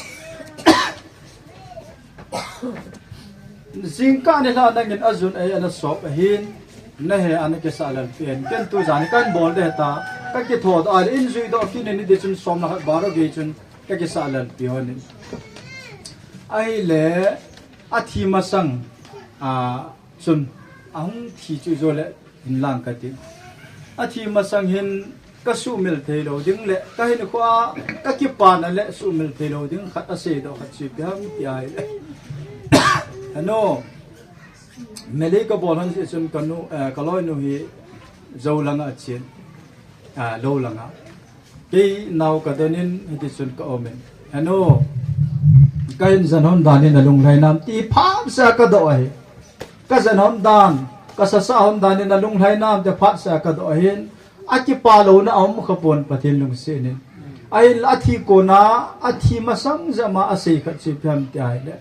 "Jingkah nilhah nangin ajun eh ana sop ahin, nahe ana kisah lel pen. Ken tujan hi kahin bol ding ta, kakitho doh a, in jui doh kit in hiti chun som le khat baro gei chun kakisah lel pi hon in." Ahile, athi masang, a, chun, ahung thi chu jou le, hinlang kati. Athi masang hin kasuhmil thei lou ding le, kahinkhoa kakipana le suhmil thei lou ding khat asei doh khat chu ipi ham ti ahile, "He nu, melei kabol hon jeh chun kanu, eh, kaloinu hi jou langa achen, ah, lou langa. Kei nao kadon in hiti chun ka um in. He nu, kahin jen hon dan hi nalunglhai nam?" ti phat seh a kadoh ahi. "Kajen hon dan, kasasa hon dan hi nalunglhai nam?" ti phat seh a kadoh ahin, akipa louna aum khapon Pathen lungset in. Ahinla athi kona, athi masang jeh a ama asei khat chu ipi ham ti ahile,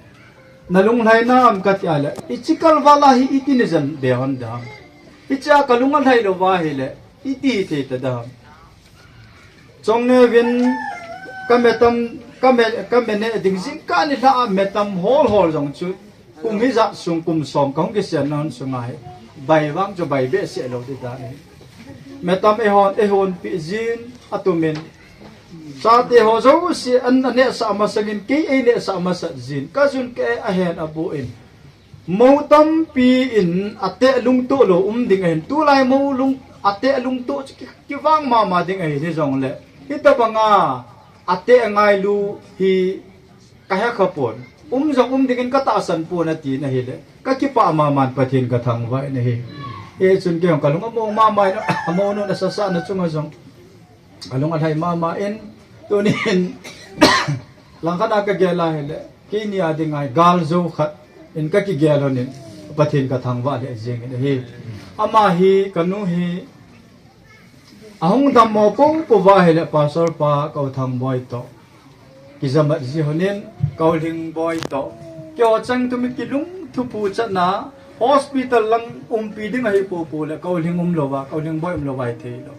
"Nalunglhai nam?" kati ahile, "Hiche kalval a hi iti najen be hon ding ham? Hichea kalung alhai lou va ahile, iti thei tadem? Chongneo vin, kame tam, kame, kame neh ding jingkah nilhah a me tam hol hol jong chu, kum hijat sung kum som kahung kisen na hon sunga hi, bai vang chu bai behseh lou ti dan ahi. Me tam eihon, eihonpeh jin, atumin. Chate ho jouse an, anehsah masangin, kei einehsah masat jin. Kajun ka-eh ahen aboh in. Mou tampi in ateh lungtoh lou um ding ahin. Tulai mou lung, ateh lungtoh chu ki, kivang mama ding ahin hijongle, hitobanga ateh ngailu hi kahe khapon. Um jong um dingin katahsan pon," ati in ahile, kakipah mama in Pathen kathangvah in ahi. Hichun kei jong kalung among mama in, amounun asasa na chunga jong kalung alhai mama in, tunin, langkhat a kagel ahile, keini a dinga hi galjou khat in kakigel hon in, Pathen kathangvah lheh jeng in ahi. Ama hi, kanu hi, ahung dammo poupou va ahile, Pastor pa ka U Thangboi toh kijamat ji hon in, ka U Lhingboi toh, keiho cheng tumi kilungthupu chatna, hospital lang umpi ding ahi poupou le, ka U Lhing umlouva, ka U Lhingboi umlouva hithei lou.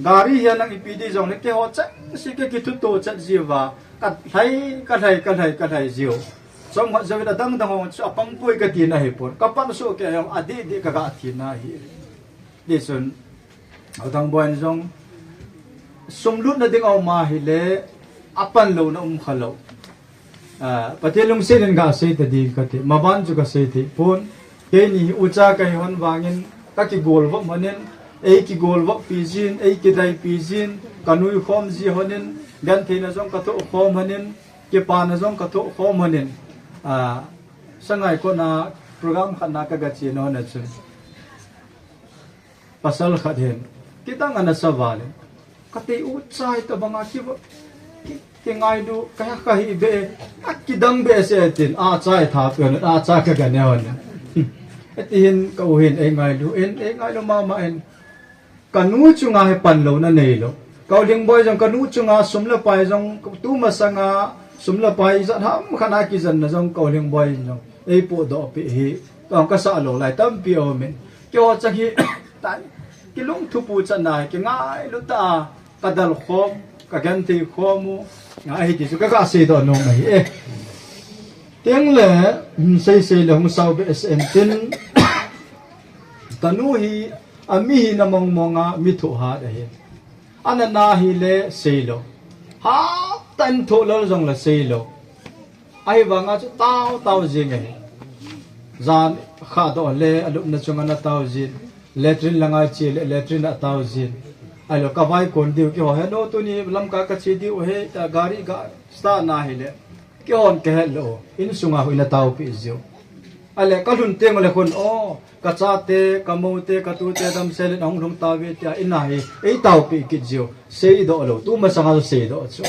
Gari hi alang ipi ding jongle, keiho chengse kakithuto chat jiuva, kalhai, kalhai, kalhai, kalhai jiu. Chomkhat jouvin adang dang ho chu apangpoi katina ahipon. Kapan soh kei jong adih dih kaga tina ahi. Hichun, U Thangboi in jong, sum lutna ding aum ahile, apan louna um khalou. Ah, Pathen lungset in gasei tading kati, maban chu kasei thei pon. Keini hi ucha kahi hon vangin, kakigolvop hon in, eikigolvoppi jin, eikidaipi jin, kanuikhom ji hon in, gentheina jong kathoh khom hon in, kipana jong kathoh khom hon in, ah, Sangaikot a program khat na kagache na hon a chun, pasal khat hin, kidang ana sa vale, kati ucha hitobanga kiva, ki, kingailu, ka, kahi be, akidang behseh tin, acha itha peh hon, acha kaga ne hon. Hiti hin ka u hin eingailu in, eingailu mama in, kanu chunga hi panlouna neilou. Ka U Lhingboi jong kanu chunga sum le pai jong, tumasanga sum le pai ijat ham khat a kijenna jong ka U Lhingboi in jong eipohdoh peh hi, kahung kasah lou lai tampi aumin. Keiho cheng hi, tai, kilungthupu chatna hi, kingailu tah a, kadel khom, kagenthei khom u, ahi ti chu kaga seidoh nom ahi e. Tengle, hmm, seisei le hung sao behseh intin, kanu hi, ami hina mongmonga mi thohhat ahi. Ana na hile seilou. Hatah in thoh lel jongle seilou. Ahivanga chu tao tao jing ahi. Jan khadoh le alupna chunga ana tao jin. Latrine langa che le latrine a tao jin. Ahilou kavaikon diu keiho, he nu, tuni Lamka kache diu ahi, tia gari ga start na hile, keihon kahet lou u, insunga hung ana taopeh jiu. Ale ka lhun teng le khun, o, ka chate, ka moute, ka tute damsel in ahung lhung tauve tia in a hi, ei taopi kit jiu, seidoh lou, tumasang a seidoh chu.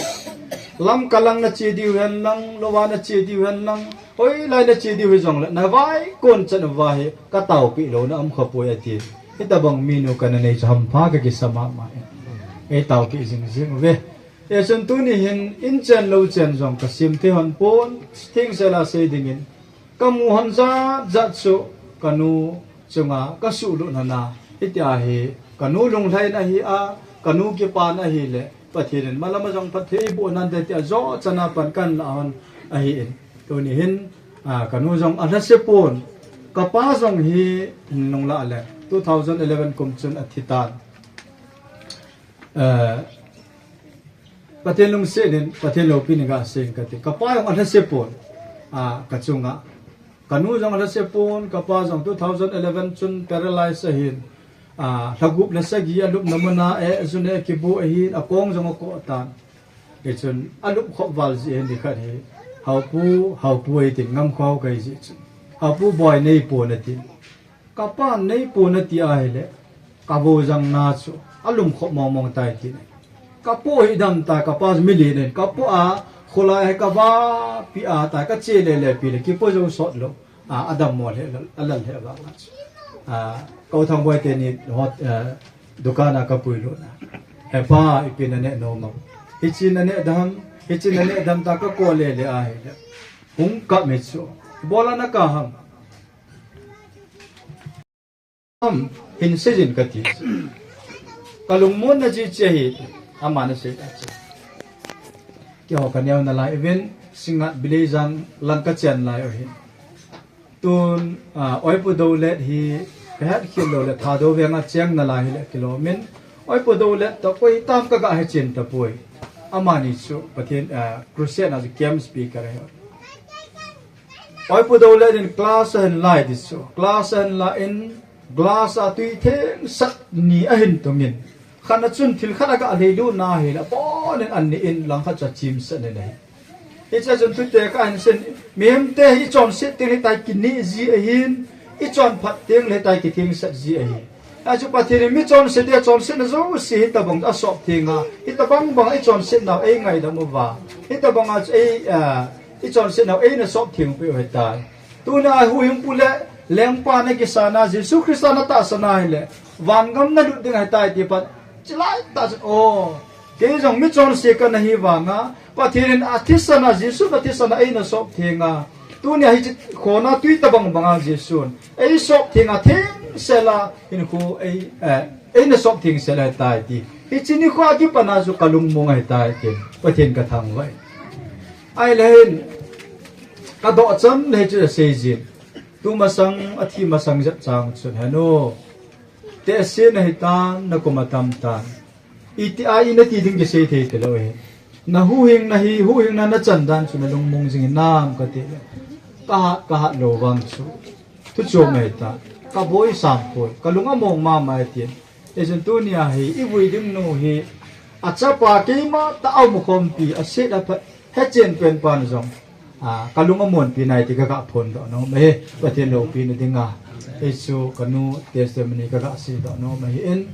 Lamka lang na che diu hen lang, lou a na che diu hen lang, hoilai na che diu hi jongle, na vaikon chan uva hi, ka taopi louna um khapoi ati. Hitabang minu kana nei chu hampha ka kisa mama e. Ei taopi jing jing uve. Hichun tuni hin in chen lou chen jong ka sim thei hon pon, thengsel a sei dingin. Ka mu hon jat jat chu ka nu chunga ka suhlut hon a. Hitia hi ka nu lunglhai na hi a, ka nu kipa na hi le Pathen in malam a jong phatthei boh nante tia jo chana pan kan la hon ahi in. Tuni hin, a, ka nu jong alhase pon. Ka pa jong hi nung la le two thousand eleven kum chun athi tan. Eh, Pathen lungset in, Pathen loupina ga sei kati. Ka pa jong alhase pon. A, ka chunga. Ka nu jong alhase pon, ka pa jong two thousand eleven chun paralyze ahin. A, lhagup le sagi alupna mun a, eh, jun eh, kibu ahin, akong jong akoh tan. Hichun, alup khop val jeh hin nikhat hi. Haopu, haopu eitin ngam khau kai jeh chun. Haopu boi nei pon atin. Ka pa nei pon ati ahile, ka vo jang na chu, alum khop mong mong tai ti ne. Ka po hi dam tai, ka pa mi li nen, ka po a, khulai he ka va pi a tai, ka che le le pi le, ki po jo sot lo. A, adam mo le, a lal he va nga chu. A, ka u thang boi te ni hot, a, dukan a ka pui lo na. He pa, ipi na ne no ma. Hichi na ne dam, hichi na ne dam ta ka ko le le ahile. Hung ka me chu. Bola na ka ham. Am, hin seijin kati. Ka lungmon na chi chi hi, ama na sei ta chi. Keiho ka neo na lai uvin, Singngat Bileijang lang ka chen lai u hin. Tun, a, Oipu Dolet hi, ka het khel lou le, Thadou veng a cheng na lai hi le kilom in. Oipu Dolet toh koi tam ka ga he chen tapoi. Amani chu, Pathen, a, crusade na chu camp speaker he. Oipu Dolet in class ahin lai ti chu. Class ahin la in glass a tui thengsat ni ahin tung in. Khat na chun thil khat aga lei lu na hi la pon in an ni in lang khat cha chim sa ne nei. Hiche chun tute ka hin sin mihem te hi chonset teng hitai kini ji ahin. I chonphat teng le hitai kithengsat ji ahin. Achu Pathen in mi chonset te chonset na jouse hitabang a sop theng a. Hitabang bang i chonset nau ei ngaidam uva. Hitabang a chu ei, a, i chonset nau ei na sop theng peh u hitai. Tuna huhhingpu le lengpa na kisana Jesu Christa na tahsan a hile, vangam na lut ding ahitai ti pat, chilai tah chun, o, kei jong mi chonse kana hi vanga, Pathen in athisan a, Jesu na thisan a ei na sop theng a. Tunia hichi khona tui tabang banga Jesun ei sop theng a, thengsel a hinkho ei, eh, ei na sop thengsel ahitai ti. Hichi nikho a kipat na chu ka lungmong ahitai ti. Pathen ka thangvah e. Ahile hin, ka doh cham le hichu asei jin. Tu masang, athi masang jep chang chun, henu. Tehse na hitan, na kum atam tan. Iti a i na ti ding kisei thei talou e. Na huhhingna hi, huhhingna na chan dan chu na lungmong jing hinam kati le. Ka hat, ka hat lou vang chu. Thu chom ahitan. Ka boi sam poi. Ka lung among mama e tin. Hichun tunia hi, i vui ding nu hi, achapa keima tah a um khompi, aset aphat, hechen pen pan jong. A, ka lung amonpi nai ti ka ga phondoh nom ahi, Pathen loupina dinga. Hichu ka nu testimony ka ga seidoh nom ahi in.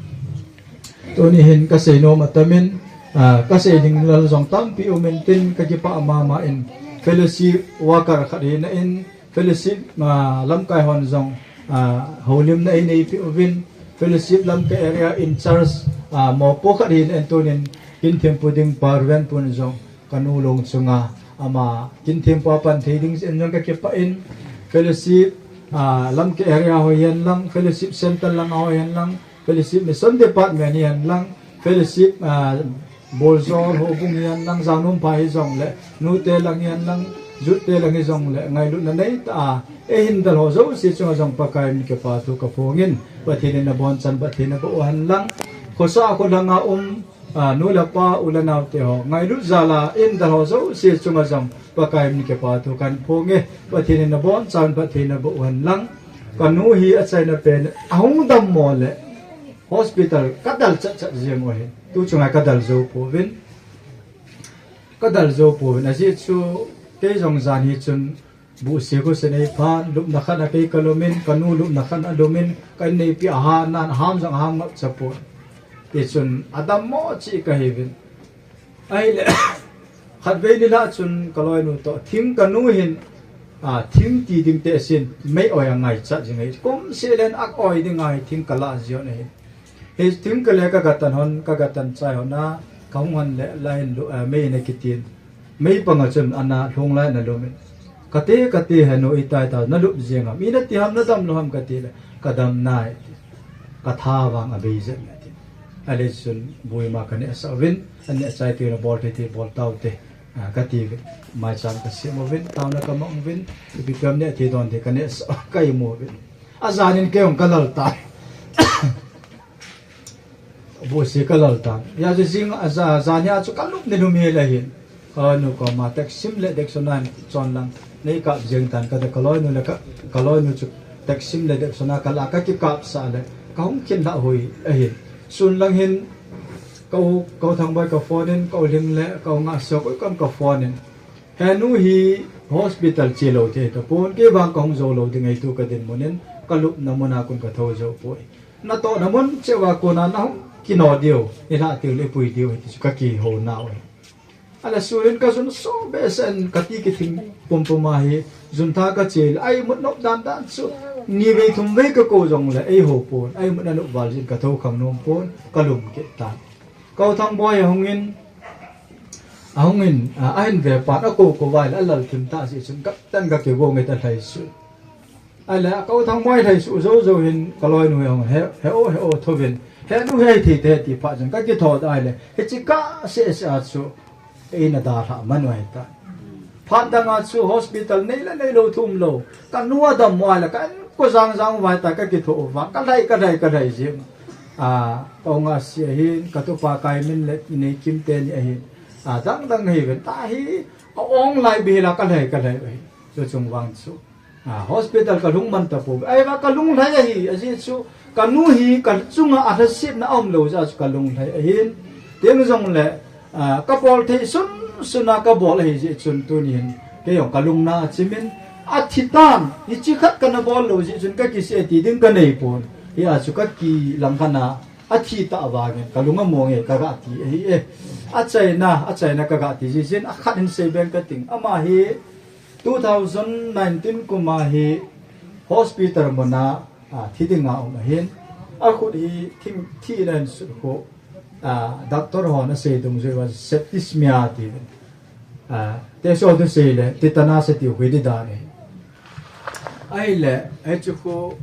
Tuni hin ka sei nom atam in, a, ka sei ding lal jong tampi um in tin ka kipah mama in fellowship worker khat hina in, fellowship, ah, lamkai hon jong, ah, houlimna ei neipi uvin, fellowship lamkai area in charge, ah, mopo khat hin en tunin, kin thempu ding pa Reverend pun jong, ka nu long chunga, ama kin thempu a pan thei ding en jong ka kipah in, fellowship, ah, lamkai area ho hihen lang, fellowship center lang ho hihen lang, fellowship mission department hihen lang, fellowship, ah, Bolzol ho bung hihen lang, Jangnom pha hi jong le, nute lang hihen lang, jute lang hi jong le, ngailutna nei tah a, ei hin dal ho jouse chunga jong Pakai min kipa thu ka phong in, Pathen in na bon chan, Pathen na bo u hen lang, khosa kho langa um, a, nu le pa, u le nau te ho, ngailut jal a, ei hin dal ho jouse chunga jong Pakai min kipa thu kan phong e, Pathen in na bon chan, Pathen na bo u hen lang, ka nu hi achaina pen, ahung dam mo le, Hospital ka dal chat chat jeng u ahi. Tu chunga ka dal jou pouvin. Ka dal jou pouvin. Ajeh chu kei jong jan hi chun Buhsi khu se nei phan, lupna khat a kei ka lumin, ka nu lupna khat a lumin, ka inneipi a ha nan, a ham jong a ham ngap cha pon. Tichun, a dammo cheh ka hiuvin. Ahile, khatvei ni lah chun ka loinu toh, thing ka nu hin, a, thing ti ding te sin, mei oi a ngaichat jing ahi. Kum seh len a oi ding ahi, thing ka lah jiu ahi. Hei thing ka le ka gatan hon, ka gatan chai hon a, ka hung hon le, la hin lu, a, mei na kitin. Mei panga chun ana lhung lai na lumin. Kati, kati henu itai ta, na lup jing am. Ina ti ham na dam lou ham kati le, ka dam nai. Ka tha vang a bei jeng na ti. Ale chun buima ka neh sah uvin, a neh chai ti na bol thei ti bol tau te. A, kati uvin. Maicham ka sem uvin, taona ka mang uvin, ipi pi ham neh thei don thei ka neh sah, ka imu uvin. A janin kei jong ka lal tai. Buhsi ka lal tan. Hijeh chun jing a ja, jan hia chu ka lum ni lum hel ahin. Ka nu koma taxi sim le Dexona chon lang. Nei kap jeng tan ka de ka loinu le ka, ka loinu chu taxi sim le Dexona ka la ka kikap sah le. Ka hung khin lha hui ahin. Sun lang hin ka u, ka u Thangboi ka phone in, ka u Lhing le, ka u Ngahsia koi kam ka phone in. Henu hi hospital che lou thei tapon, kei vang ka hung jou lou ding ahi tu ka dinmun in, ka lupna mun a kon ka thou jou poi. Natohna mun cheh uva kona nahung kino diu, nilhah tiu le pui diu, hiti chu ka kihou nau ahi. Ahile sun in ka jun so behseh in ka ti kithing pumpum ahi, jun tha ka che le, a imut nop dan dan chu, ni vei thum vei ka kou jong le, eihou pon, a imut na nop val jin ka thou khang nom pon, ka lum kit tan. Ka u Thangboi ahung in, ahung in, a, ahin ve pan, a kou kou vai le, a lal thim ta jeh chun, ka tan ka kigong e ta lhai su. Ahile, ka u Thangboi lhai su jou jou hin ka loinu jong he, he o, he o thouvin. Henu hei thei te ti phat chun ka kitho ta ahile, hiche kah seh seh a chu eina dalha man u ahi ta. Phat dang a chu hospital nei le nei lou thum lou. Ka nu a dam u ahile, ka en ko jang jang u vai ta ka kitho u va. Ka lhai, ka lhai, ka lhai jing. A, ka u Ngahsia hin, ka tupa Kaimin le Neikim teni ahin. A, dang dang hi ven ta hi, a ong lai bih la ka lhai, ka lhai u ahi. Chu chung vang chu. A, hospital ka lhung man tapou. Ahivang ka lunglhai ahi, ajeh chu ka nu hi ka chunga a lhasetna aum lou jeh a chu ka lunglhai ahin. Teng jong le, a, ka bol thei sun sun a ka bol ahi jeh chun tuni hin. Kei jong ka lungna a chim in, a thi tan, hiche khat ka na bol lou jeh chun ka kisei ti ding ka nei pon. Hia chu ka kilang khan a, a thi ta vangin, ka lung a mong e, ka ga ti ahi e. A chaina, a chaina ka ga ti jeh chun, a khat hin sei beng ka ting. Ama hi, Two thousand nineteen kum a hi hospital mun a, a, thi ding a um ahin. A khut hi thing, thi in ahin sut khu, a, doctor hon asei dungjui uva septicemia ati. A, te so tu sei le, tetanus ati u hi di dan e. Ahile, hichu khu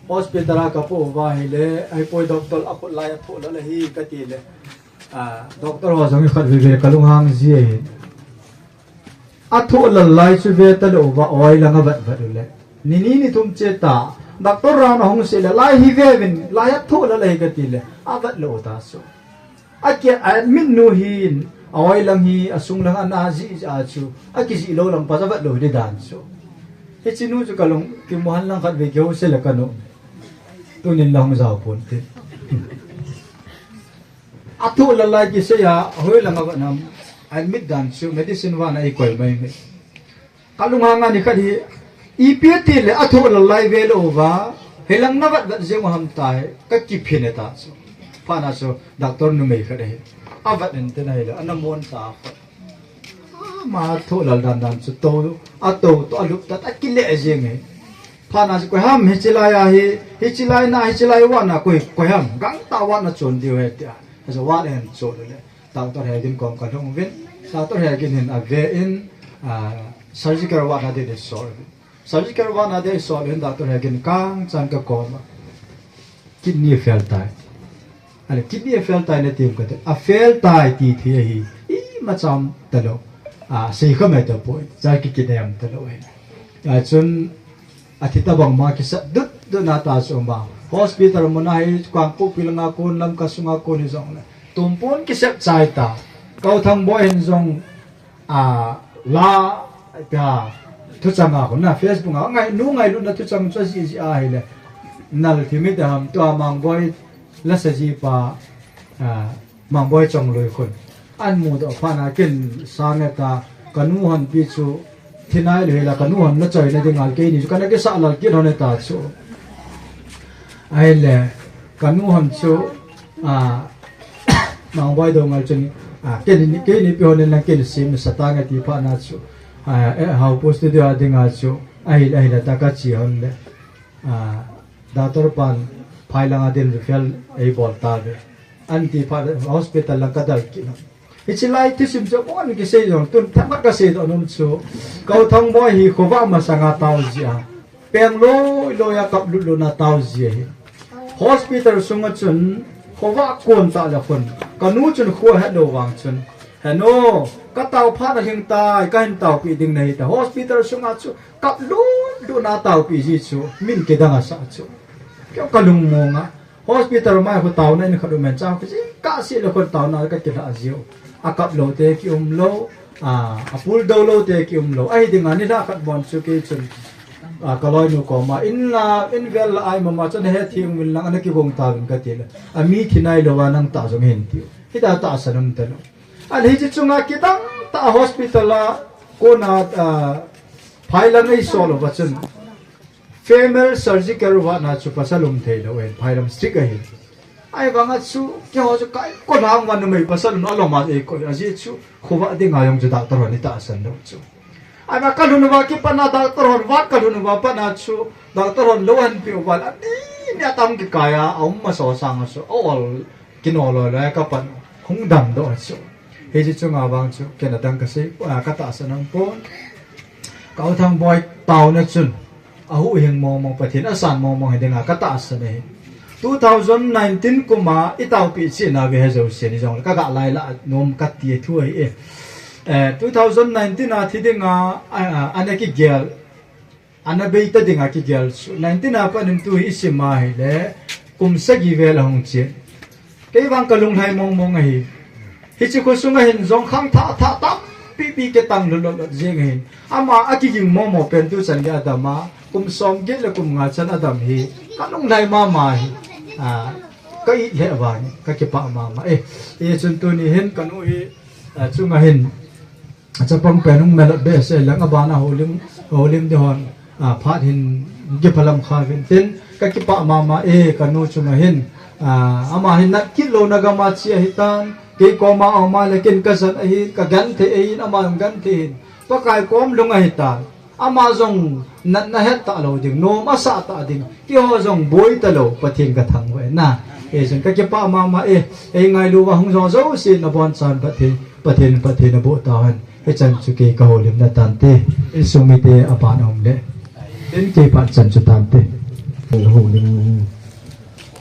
hospital a ka po uva ahile, ahipoi doctor a khut lai a thoh lal ahi ka ti le. A, doctor ho jong i khat veve ka lunghang ji ahi. A thoh lal lai chu ve ta lou va, oi lang a vat vat u le. Ni ni ni thum che ta. Doctor ran a hung se le, lai hi ve vin, lai a thoh lal ahi ka ti le, a vat lou ta so. A kia, a admit nu hin, a oi lang hi, a sung lang a na ji a chu, a kijih lou lang pa a vat lou di dan so. Hiche nu chu ka lung, kimu han lang khat ve keu se le ka nu. Tunin la hung jao pon te. A thoh lal lai kisei a, hoi lang a vat nam, a admit dan chu, medicine van a i koi mai mai. Ka lunghang a ni khat hi, ipi ti le a thoh lal lai ve lou va, hilang na vat vat jeng u ham tai, ka kiphin e ta chu. Phat na chu, doctor numei khat ahi. A vat in te na hi le, a na mon ta khat. Ama thoh lal dan dan chu to, a to, to a lup tat, a kile jeng e. Phat na chu koi ham, hiche lai a hi, hiche lai na, hiche lai vat na koi, koi ham, gangtah vat na chon diu ahi tia. Ajo vat en chon le. Doctor Hegin kom ka lhung uvin. Doctor Hegin hin a ve in, a, surgical vat na ding a sol uvin. Surgical vat na ding a sol uvin, Doctor Hegin kang chan ka kom a. Kidney fail tai. Ale, kidney fail tai na ti um ka te. A fail tai ti thei ahi. Ima cham ta lou. A, sei kha mai ta poi. Cha ki kidney am ta lou ahi. A, chun a thi ta bang ma kisat dut dut na ta chu ma. Hospital mun a hi Kangpokpi lang a kon, Lamka sung a kon hi jong le. Tumpon kisep chai ta. Ka u Thangboi hin jong a, la, ta, thuchang a kon na Facebook a, ngai, nu ngailutna thuchang chu ji ji ahi le. Nal thi mi ta ham tua Mangboi la sa ji pa, a, Mangboi Chongloi khun. An mu doh phat na kin sang e ta, ka nu hon pi chu, Thinai le hila kanu hon na choi na dinga keini chu kana kisa lal kit hon ta chu. Ahile kanu hon chu a Mangboi Doungel chun a keini keini pi hon na keini sim sa ta nga ti pha na chu. A e hau post de a dinga chu ahile ahile ta ka chi hon le. A Doctor pan phai langa din refer ei bol ta ve. An ti pha hospital lang ka dal kit. Hichi lai thusim chu bon kisei jong tun thamat ka sei jong nom chu. Kau Thangboi hi khovah masanga tao jia. Peng loi loi a kap lut lut na tao jia hi. Hospital sunga chun khovah kon ta le khun. Kanu chun kho het lo vang chun. Heno, ka tao phat na hing tai, ka hin tao pi ding na hi ta. Hospital sunga chu kap lut lut na tao pi ji chu. Min kidang a sa chu. Keu ka lung mo nga. Hospital mai khu tauna in khat um en chang khu jing kah si le khun tauna ka kila jiu. A kap lo te ki um lo, a, a pul do lo te ki um lo. Ahi dinga ni la khat bon chu kei chun, a, ka loinu koma in la, in vel la ai mama chun he thi um in lang ana kibong ta vin ka ti le. A mi thi nai lo va nang ta jong hin ti. Hita tahsan um ta lo. An hichi chunga kidang ta hospital a kona, a, phai la ngai so lo va chun. Female surgical ward na chu pasal um thei lo en, phai lam strict ahi. Ahivanga chu, keiho chu kai ko lang van numei pasal um alom a ei ko, ajeh chu, khovah dinga jong chu doctor hon i tahsan lo chu. Ahivanga ka lhun uva kipat na doctor hon, ward ka lhun uva pat na chu, doctor hon lo han pi uva, ani ni atam kikai a, a um masa sanga chu, a ol, Kino loi loi ka pan hung dam doh chu. Hichi chunga vang chu, ken adang ka sei, a, ka tahsan ang pon. Kau Thangboi tauna chun, a huhhing mong mong Pathen, a san mong mong hi dinga ka tahsan ahi. Two thousand nineteen kuma i taopi china ve he jouse ni jong, ka ga lai la nom ka ti thu ahi e. Eh, two thousand nineteen a thi dinga, a, a, ana kigel, Ana bei ta dinga kigel chu. Nineteen a pat in tu hi i sim a hile, kum sagi vel ahung chen. Kei vang ka lunglhai mong mong ahi. Hichi khosunga hin jong khangthah thah tampi pi kitang lut lut lut jing ahin. Ama a kiging mong mong pen tu chan gei adam a, kum som get le kum nga chan adam hi. Ka lunglhai mama hi. A, ka it le vang, ka kipah mama. Eh, hichun tuni hin ka nu hi, a, chunga hin. Chapang pen hung melot behseh leng abana holim, holim ding hon, a, phat hin kiphalam kha vin tin, ka kipah mama e, ka nu chunga hin, a, ama hin nat kit louna gam a che ahi tan, kei koma a um a le ken ka jan ahi, ka genthei ahin, ama jong genthei ahin, Pakai kom lung ahi tan, ama jong natna het ta lo ding, nom asah ta ding, keiho jong boi ta lo, Pathen ka thangvah e na. E jong ka kipah mama e, ei ngailu va hung jong jouse na bonchan Pathen. Pathen, Pathen aboh tahen. Hichan chu kei ka holimna tante. Insung mite aban aum le. Tin kei phat chan chu tante. Holim.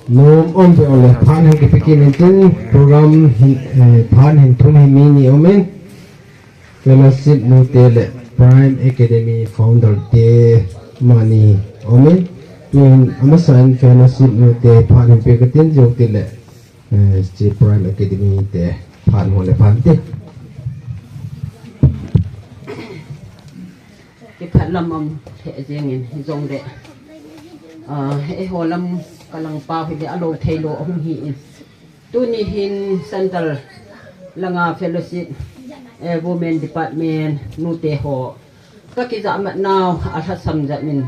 Nom um ve ole. Phan hin kipe kit in tin program hin, eh, phan hin thum hi mi ni um in. Fellowship nute le Prime Academy founder te mani um in. Tuhin amasa in fellowship nute phan hin pe kit in jong ti le. Eh, hiche Prime Academy te phan ho le phan te. Kiphat lam um thei jeng in hijong le. Ah, eiho lam ka lang pau hi le alo thei lo ahung hi in. Tuni hin Central langa fellowship, eh, Women Department nute ho. Ka kijahmat nau alhasam jat in.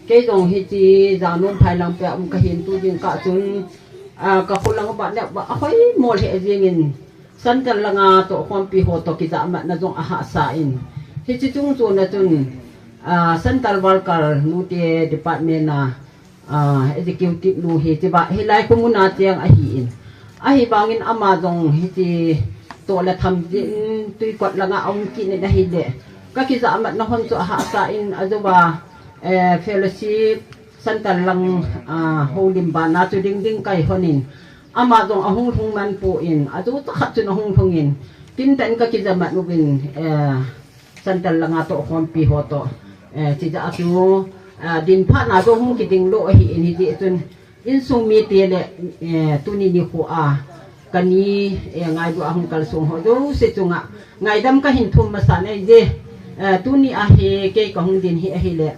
Kei jong hiche jangnom phai lang peh a um ka hin tu jing kah chun, a, ka kholang ba neh ba ahoi mol he jing in. Central langa tohkhompi ho toh kijahmatna jong ahahsa in. Hiche chung chun a chun, a, Central Worker nute department a, a, executive nu hi, hiche ba, hilai khu mun a cheng ahi in. Ahivangin ama jong hiche toh le tham jin tuikot langa aum kit in ahile. Ka kijahmatna hon chu ahahsa in ajouva, eh, fellowship centre lang, a, holim bana chu ding ding kai hon in. Ama jong ahung lhung man pon, ajou chakhat chun ahung lhung in. Tin tah in ka kijahmat uvin, eh, Central langa tohkhompi ho toh, eh, chijeh a chu, ah, din phat na jong hung kiding lou ahi in hijeh chun insung mite le, eh, tuni nikho a kani, eh, ngailu a hung kalsong ho jouse chunga ngaidam kahin thum masa e, eh, tuni a hi kei kahung din hi ahile.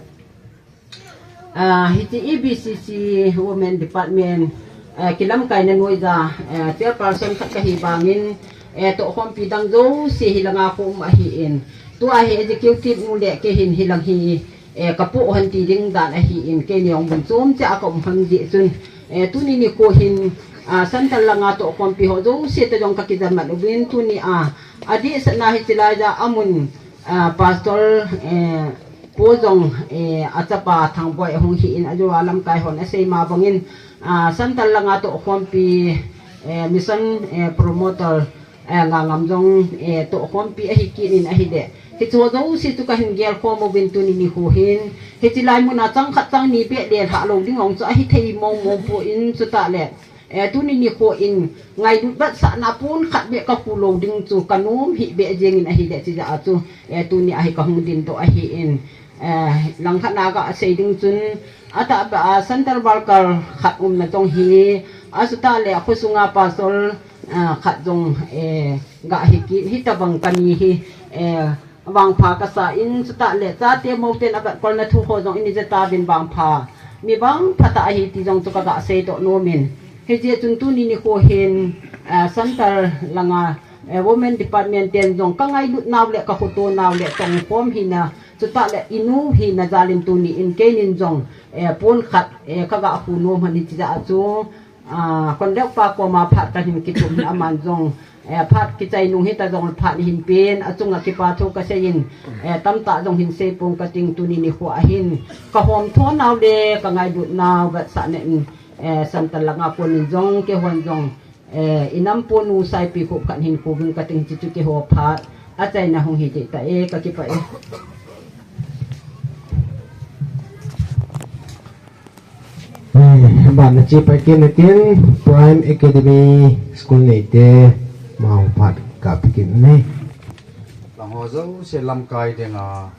Ah, hiche E B C C Women Department, ah, kilamkaina noiya, ah, chairperson khat kahi vangin, eh, tohkhompi dang jouse hilanga khu um ahi in. Tua hi executive nu le kei hin hilang hi, eh, kapoh hon ti ding dan ahin, keini jong mun chom cha kaum hon jeh chun, eh, tuni nikho hin, ah, Centre langa tohkhompi ho jouse toh jong kakijam mat uvin tuni a, adehsetna hi chilai ja amun, ah, Pastor, eh, Pu jong, eh, achapa Thangboi ahung hi in ajoa lamkai hon asei ma bangin, ah, Centre langa tohkhompi, eh, mission, eh, promoter, eh, nga ngam jong, eh, tohkhompi ahi kit in ahile. Hichu jouse chu kahin gelkhom uvin tuni nikho hin. Hichi lai muna chang khat chang ni beh le lha lou ding jong chu ahi thei mong mong poi chutah le. Eh, tuni nikho in ngailut vetsahna pon khat beh kakhu lou ding chu kanom hih beh jeng in ahile chija chu. Eh, tuni a hi kahung dingdoh ahin. Eh, langkhat na kasei ding chun atah beh a Centre worker khat umna jong hi. Achutah le akhosunga Pastor ah, khat jong, eh, gahi kit, hitobang kani hi, eh, vangpha kasa in, chutah le chate moten avetkolna thu ho jong ini jeh a vin vangpha. Mi vangpha tah ahi ti jong chu kaga seidoh nom in. Hijeh chun tuni nikho hin, eh, Centre langa, eh, Women Department ten jong kangailut nau le kakhoto nau le tongkhom hina, chutah le inu hina jal in tuni in keinin jong, eh, pon khat, eh, kaga khu nom hon in chija chu, ah, Conductor pa koma phat kahin kithum in aman jong, eh, phat kichai nung hita jong phat hin pen, achunga kipa thu kasei in, eh, tamtah jong hin seipong kating tuni nikho a hin. Kahom tho nau le kangailut nau vetsahna in, eh, Centre langa konin jong, keihon jong, eh, inam ponu Saipikhup khat hin khu ving kating chichu keiho phat achaina hung hi tita e, kakipah e. Ban na chi pa kin na kin Prime Academy School nei te mau phat ka pi kin nei. Lang ho jouse lamkai dinga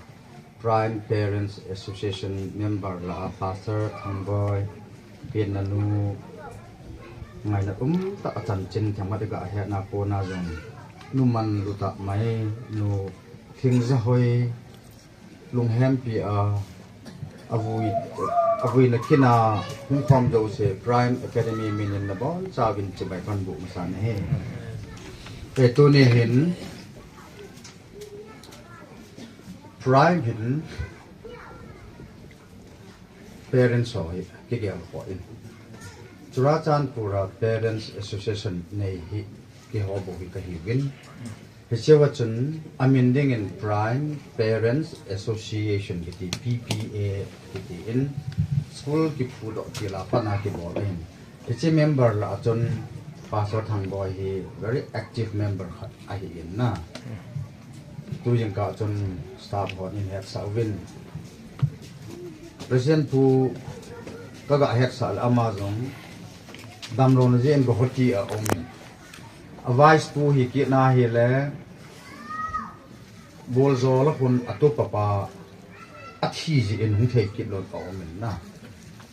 Prime Parents Association member la a Pastor Thangboi, pen na nu ngaina um ta a chanchin thang ma de ga he na ko na jong nu man lu ta mai nu thing za hoi lunghempi a, a vui, a vui na kina hung khom jouse Prime Academy minin na bon chauvin chibai kan bu masa na he. E tuni hin Prime hin parents ho hi kigel ho in Churachandpur a Parents Association nei hi kiho bu hi kahiuvin. Hichea chun amin dingin Prime Parents Association kiti, P P A kiti in school kiphudoh til a pat a kibol in. Hiche member lah a chun Pastor Thangboi hi very active member khat ahi in na. Tu jingkah chun staff hon ahin hetsah uvin. President pu kaga hetsah le ama jong damlouna jeh in Guwahati a um in. A vice pu hi kit na hile, Boljo la hun a tupa pa athi jeh in hung thei kit lou a um in na.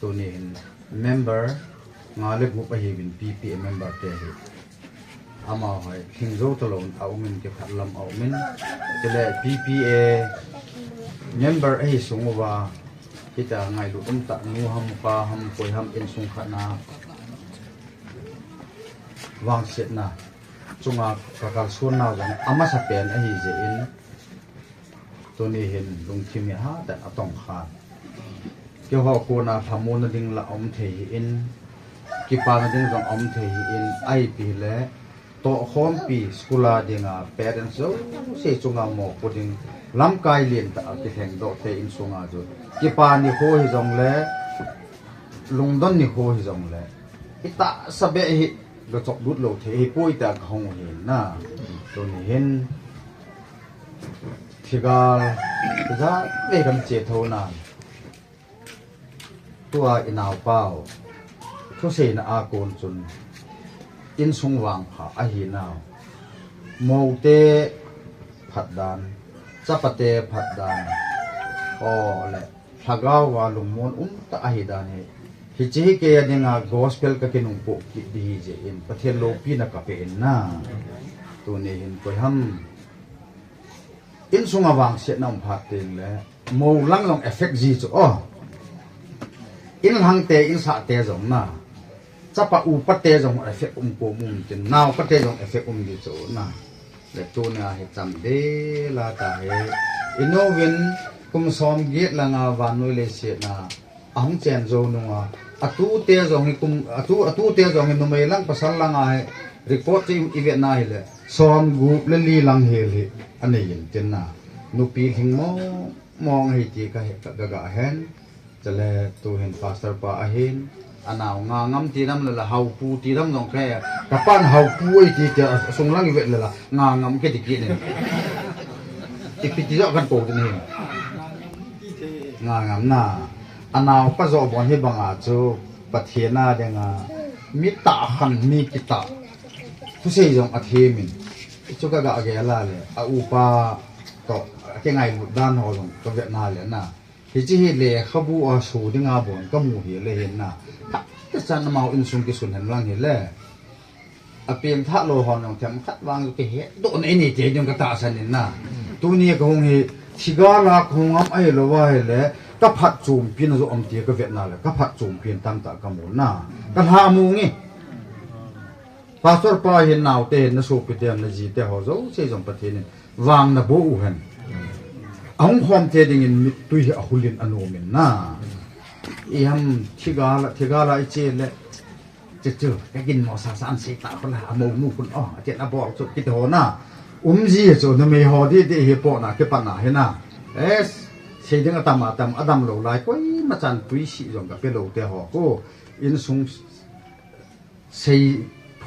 Tuni hin member nga le gup ahiuvin P P A member te hi. Ama hoi, thing jo talou a um in kiphat lam a um in. Chule P P A member ahi sung uva, hita ngailut um tah nu ham pa ham koi ham insung khat na vangsetna chunga ka kalson nau jong amasa pen ahi jeh in, tuni hin lungthim hi hatah in atong khan. Keiho kona lhamonna ding la um thei hi in, kipana ding jong um thei hi in, ahi pi le tohkhompi school a dinga parents jouse chunga mopo ding lamkai lentah a kilhengdoh te insunga chu kipa nikho hi jongle, lungdon nikho hi jongle, itahsa beh hi gachop lut lou thei hi poi tia kahung u hi na. Tuni hin thigal, tijat vei kan che thou nan. Tua i naopau thuseina a kon chun insung vangpha ahi nau. Moute phatdan, chapate phatdan, aw le lhagao va lungmon um tah ahi dan hi. Hiche hi kei a dinga gospel ka kinungpoh kit ding hi jeh in Pathen loupina ka pe in na. Tuni hin koi ham insunga vangsetna um phat teng le, mou lang jong effect ji chu, aw. Inlhangte, insahte jong na. Chapa upate jong effect um pum um tin, naopate jong effect um di chu na. Le tunia hi cham de la ta hi. Inu vin kum som get langa vannoi leiset na ahung chen jou nunga, atute jong hi kum, atu, atute jong hi numei lang pasal langa hi record chu i, i vetna hile, som gup le li lang hel hi anei in tin na. Nupi lhing mong mong hi ti ka he, ka, ka ga hen. Chule tuhin pastor pa ahin, anao Ngangam ti dam le la Haupu ti dam jong ka he. Ka pan Haupu ei ti ti a sung lang i vet le la Ngangam ke ti ki ne. Ipi ti jo kan ko ti ne. Ngangam na. Anao ka jo bon hi banga chu Pathen a dinga mi tah khan mi kitah thusei jong a themin. Chu ka ga gel a le, a upa toh, a kingailut dan ho jong ka vet na le na. Hiche hi lekhabu a so dinga bon ka mu hi le hin na. Phat tah chan amau insung kisun hen lang hi le. A pengthah lou hon jong themkhat vang kihetdoh na i nei ti ding ka tahsan in na. Tuni ka hung hi, thigal a ka hung am ahilou va hi le, ka phatchompi na jo am ti ka vet na le, ka phatchompi tamtah ka mu na. Ka lha mu nge. Pastor pa hin, naote hin, na sopi te hin, na ji te ho jouse jong Pathen in vang na boh u hen. Ahung khom te dingin mittui hi ahul in anom in na. I ham thigal a, thigal a i che le. Chu chu, ka ginmo sasa an sei ta khun la, amo mu khun o, a chen a bol chu kiti ho na. Um ji chu, numei ho di di hi po na, kipan na hi na. Es, sei ding atam atam, adam lou lai, koima chan tui si jong ka pe lou te ho ko. Insung sei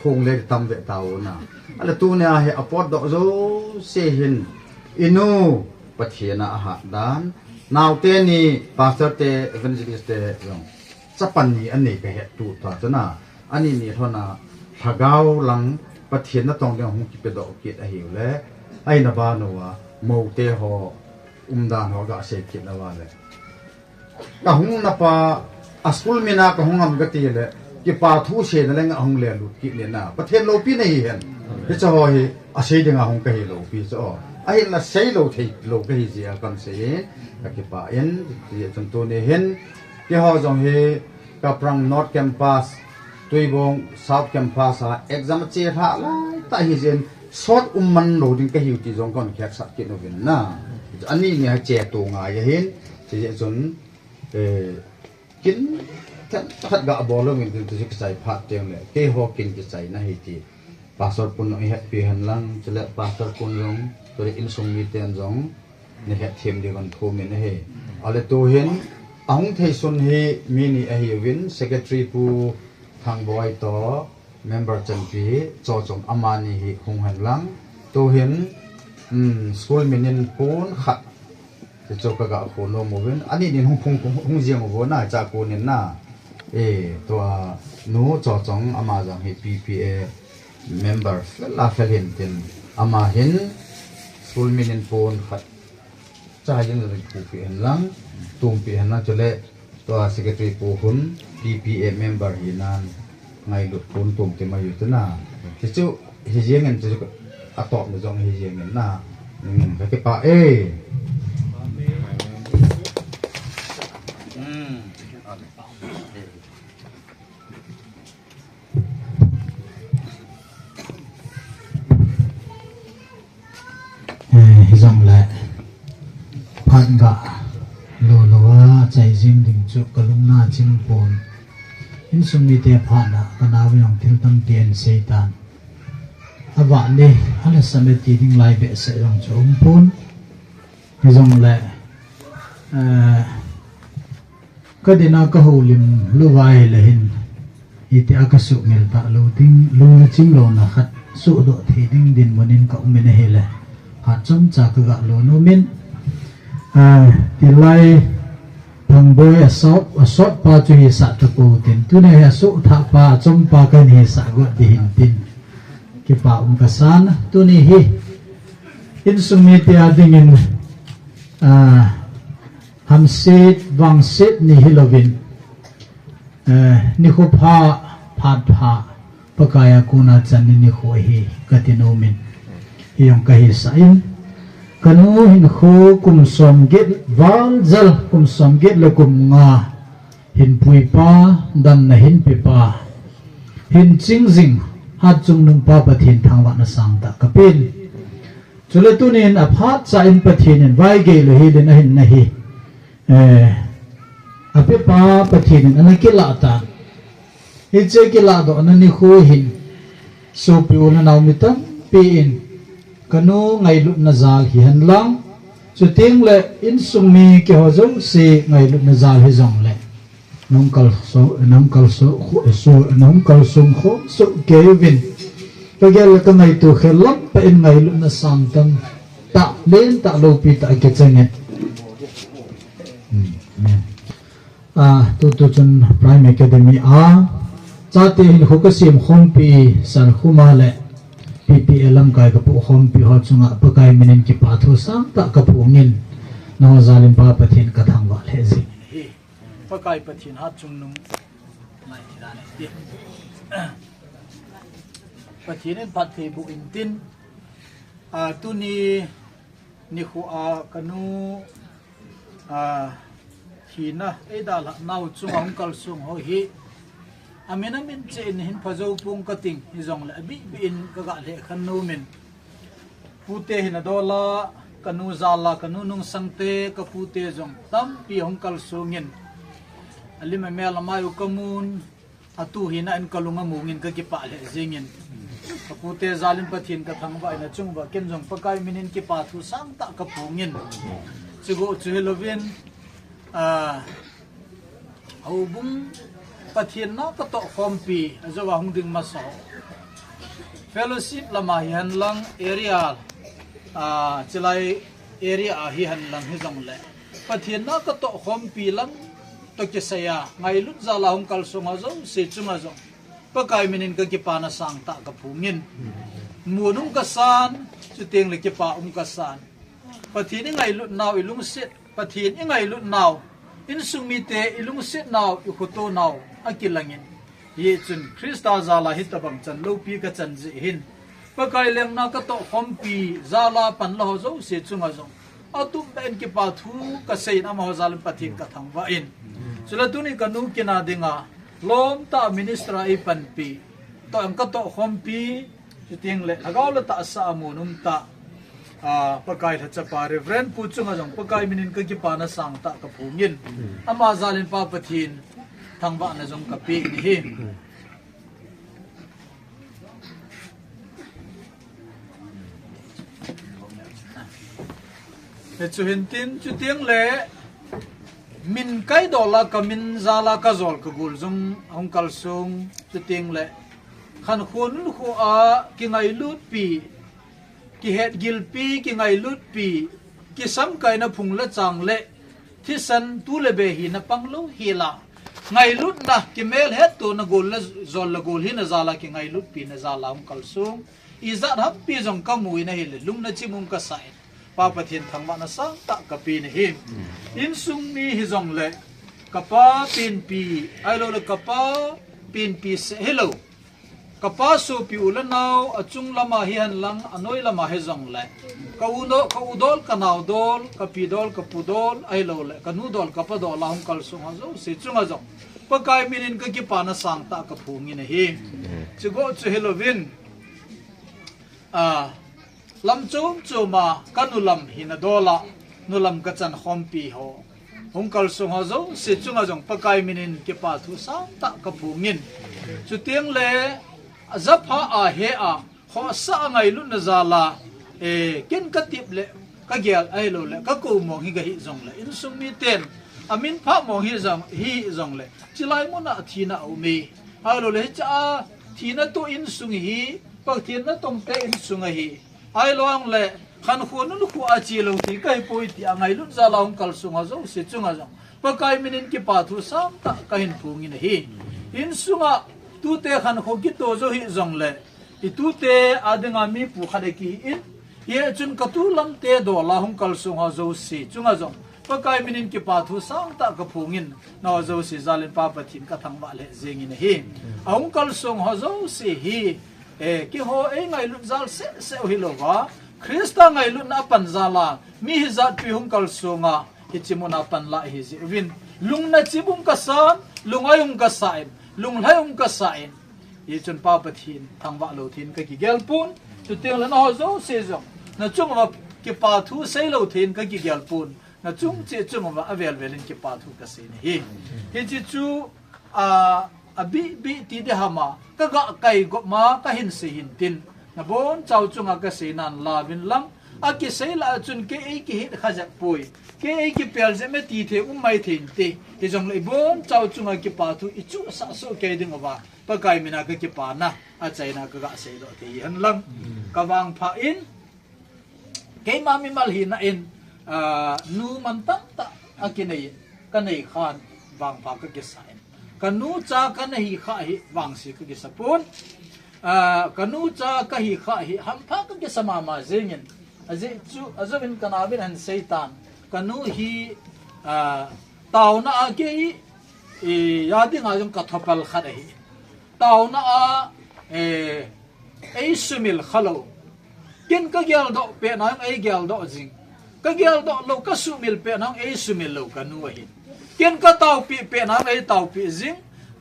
phong le tam ve ta u na. Ale tunia hi a potdoh jouse hin inu Pathen a ahat dan. Naote ni pastor te evangelist te jong. Chapang ni anei ka het tu ta chu na. Ani ni lhona lhagao lang Pathen natong ding hung kipedoh kit ahiu le. Aina banu a moute ho umdan ho ga sei kit na va le. Ka hung na pa, a school min a ka hung am ka ti le, kipa thu sei na le nga hung le lut kit le na. Pathen loupi na hi hen. Hiche ho hi, a sei dinga hung ka hi loupi chu o. Ahin la sei lou thei lou ka hi jeh a kan sei in, ka kipah in, ti chun tuni hin, keiho jong hi, Kaprang North Campus, Tuibong South Campus a exam che lha lai ta hi jeh in, sot um man lou ding ka hiu ti jong kon khek sah kit uvin na. Ani ni ha che tu ngai ahin, ti jeh chun, Eh, kin themkhat ga bol lou in tin tu kichai phat teng le. Keiho kin kichai na hi ti. Pastor pun jong i hetpi hen lang, chule pastor pun jong, chule insung miten jong, na het them ding kan thum in ahi. Ale tuhin, ahung thei sun hi mi ni ahiuvin, secretary Pu Thangboi toh, member chanpi, Chochong amani hi hung hen lang. Tuhin, um, school min in pun khat, Ti chu ka ga khon nom uvin. Ani nin hung phung, hung, hung jeng uvo na, cha konin na. E, tua nu Chochong ama jong hi P P A member fel a fel hin tin. Ama hin school min in pon khat. Cha jeng jong phupi hen lang, tumpi hen lang chule. Tua secretary pu hun P P A member hinan ngailut pon tum ti mai u tuna. Ti chu hi jeng in chu a top na jong hi jeng in na. Ning ka kipah e. Eh, hijongle phat ga lou lou a chai jing ding chu ka lungna chim pon. Insung mite phat na ka nau jong thil tampi an sei tan. Avah le, alhasam e ti ding lai behseh jong chu um pon. Hijongle, eh, Ka dinga ka houlim lou vai le hin, hitia ka suhmil ta lou ding, lungna chim louna khat suhdoh thei ding dinmun in ka um in ahile, phat chomcha ka ga lou nom in, ah, tilai Thangboi a sot, a sot pa chu hisah tapou tin, tuni hi a suhthah pa, a chom pa ka hin hisah got ding hin tin, kipa um ka sa na, tuni hi, insung mite a dingin, ah, Hamset, vangset ni hilouvin, eh, nikho pha, phat pha, Pakai a kona chan ni nikho ahi, ka ti nom in. Hijong ka hisah in, ka nu hinkho kum som get, val jal kum som get le kum nga, hin pui pa, damna hin pe pa, hin ching jing, hatchungnung pa Pathen thangvahna sangtah ka pen. Chule tunin aphat cha in Pathen in vaigei lou hilin ahin na hi. Eh, apepa Pathen in ana kilah tan. Hiche kilahdohna nikho hin, sopi u le nao mi tampi in, kanu ngailutna jal hihen lang, chuteng le insung mi keiho jouse ngailutna jal hijong le, nahung kalsong, nahung kalsong, khu-, su-, nahung kalsong khom soh kei uvin. Kagel le kangaito khel lam tah in ngailutna sang tamtah, lentah loupi tah akichang e. Hmm, amen. Ah, tutu chun Prime Academy a chate hinkho kasem khompi Sankhuma le P P A lamkai kapoh khompi ho chunga Pakai minin kipa thu sangtah kaphongin, nangho jal in Pa Pathen kathangvah lheh jing. Pakai Pathen hatchungnung ngai thei dan ahi. Pathen in phatthei boh intin, ah, tuni nikho a kanu, ah, thina eidalhah nau chunga hung kalsong ho hi, amin amin cheh in hin phajou pong kating, hijongle abih bih in kaga lheh khen nom in. Pute hina dola, kanu jal a, kanu nungsangte, kapute jong tampi hung kalsong in. Alim amel amai u kamun, atu hina in kalung among in kakipah lheh jing in. Kapute jal in Pathen kathangvah in achung uva ken jong Pakai minin kipa thu sangtah kaphongin. Chugoh chu hilouvin, ah, houbung Pathen na katoh khompi, ajou a hung ding masa ho. Fellowship lama hihen lang area, ah, chulai area a hihen lang hijongle, Pathen na katoh khompi lam toh kisai a ngailut jal a hung kalsong ho jouse chunga jong Pakai minin kakipana sangtah kaphongin. Mun um kasan, chuteng le kipa um kasan. Pathen ingailut nau ilungset, Pathen ingailut nau, insung mite ilungset nau, ikhoto nau akilang in. Hichun Christa jal a hitobang chan loupi kachan jeh hin, Pakai lengna katoh khompi jal a panla ho jouse chunga jong, atumbeh in kipa thu kasei in amaho jal in Pathen kathangvah in. Chule tuni kanu kina dinga lom tah minister a eipanpi, toh ang katoh khompi, chuteng le lhagao le tahsa a mun um tah, ah, Pakai lhachapa Reverend Pu chunga jong Pakai minin kakipana sangtah kaphongin. Ama jal in Pa Pathen thangvahna jong kapeh in ahi. Hichu hintin, chuteng le min kaidol a kamin jal a kajol kagol jong hung kalsong, chuteng le khankho nunkho a kingailutpi, kihetgilpi, kingailutpi, kisamkaina phung le chang le thisan tu le be hina panglou hel a, ngailutna, kimelhettona gol le jol le gol hina jal a kingailutpina jal a hung kalsong. Ijat hampi jong kamu in ahile, lungna chim um kasah in, Pa Pathen thangvahna sangtah kape in ahi. Insung mi hijongle, kapa penpi, ahilou le kapa penpi seh hilou, kapa sopi u le nao, achung lama hihen lang, anoi lama hijongle, ka u no, ka u dol, ka nao dol, ka pi dol, ka pu dol, ahilou le kanu dol, kapa dol a hung kalsong ho jouse chunga jong, Pakai minin kakipana sangtah kaphongin ahi. Chugoh chu hilouvin, ah, lam chom chom a kanu lam hina dol a, nu lam kachan khompi ho, hung kalsong ho jouse chunga jong Pakai minin kipa thu sangtah kaphongin. Chuteng le, ajapha a he a, khohsah a ngailutna jal a, eh, ken katep le, kagel ahilou le, kakou mong hi kahi jongle, insung miten amin phah mong hi jong, hi jongle, chulai mun a thina aume. Ahilou le, hiche a thina toh insung hi, Pathen natong te insung ahi. Ahilou le, khankho nunkho a chelou thei kahipoi tia ngailut jal a hung kalsong ho jouse chunga jong, Pakai minin kipa thu sangtah kahin phongin ahi. Insunga tute khankho kito jou hijongle, itute a dinga mi pukhat akihi in, hichun katu lamte dol a hung kalsong ho jouse chunga jong, Pakai minin kipa thu sangtah kaphongin, nangho jouse jal in Pa Pathen kathangvah lheh jengin ahi. Ahung kalsong ho jouse hi, eh, keiho eingailut jal seh seh u hilouva, Christa ngailutna a pan jal a, mi hijatpi hung kalsong a, hiche mun a panla ahi jeh uvin, lungna chim um kasan, lungai um kasah in, lunglhai um kasah in, hichun Pa Pathen thangvah lou thei in kakigel pon, chuteng le nangho jouse jong, Na chung uva kipa thu seilou thei in ka kigel pon. Na chung cheh chung uva avel vel in kipa thu ka sei nahi. Hiche chu, a, abih bih ti ding ham a, ka ga kai gop ma ka hin sei hin tin. Na bonchau chunga ka sei nan la vin lang. Akisei lah a chun kei ei kihet kha jep poi. Kei ei kipel jep me ti thei um mai thei inte. Hijongle i bonchau chunga kipa thu i chu sah soh kei ding uva Pakai mina ka kipana achaina ka ga seidoh thei hen lang. Ka vangpha in, keima mimal hina in, a, nu mantam tah a kinei in, ka nei khan vangpha ka kisa in. Ka nu cha ka na hi kha hi vangse ka kisa pon. A, ka nu cha ka hi kha hi hampha ka kisa mama jing in. Ajeh chu, ajou in ka nau vin ahin sei tan. Ka nu hi, a, taona a kei, e, a dinga jong ka thopal khat ahi. Taona a, e, ei sumil kha lou. Ken ka geldoh pet na jong ei geldoh jing. Ka geldoh lou, ka sumil pet na jong ei sumil lou ka nu ahi. Ken ka taopi pet na jong ei taopi jing.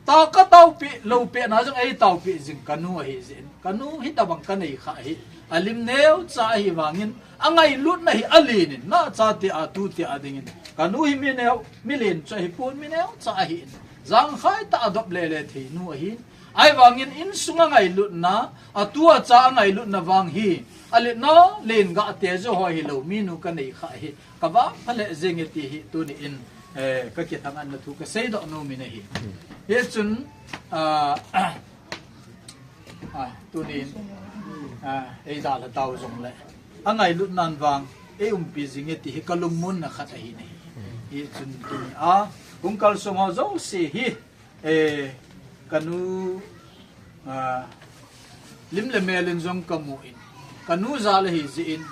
Ta ka taopi lou pet na jong ei taopi jing ka nu ahi jin. Ka nu hi tabang ka nei kha hi. Alim neocha ahi vangin, angailutna hi alen in, na chate a tute a dingin. Ka nu hi mi neo, mi len chu ahi pon, mi neocha ahi in. Jangkhai tah a dop lele thei nu ahi. Ahivangin insunga ngailutna, atu acha a ngailutna vang hi, aletna len gah te jo ho hilou, minu ka nei kha hi, ka vangpha lheh jeng e ti hi, tuni in, eh, ka kithang-atna thu ka seidoh nom in ahi. Hichun, ah, ah, tuni in, ah, ei dalha tau jongle, angailutnan vang, ei umpi jing e ti hi, ka lungmonna khat ahi nahi. Hichun tuni a, hung kalsong ho jouse hi, Eh, ka nu, ah, lim le mel in jong ka mu in, ka nu jal ahi jeh in,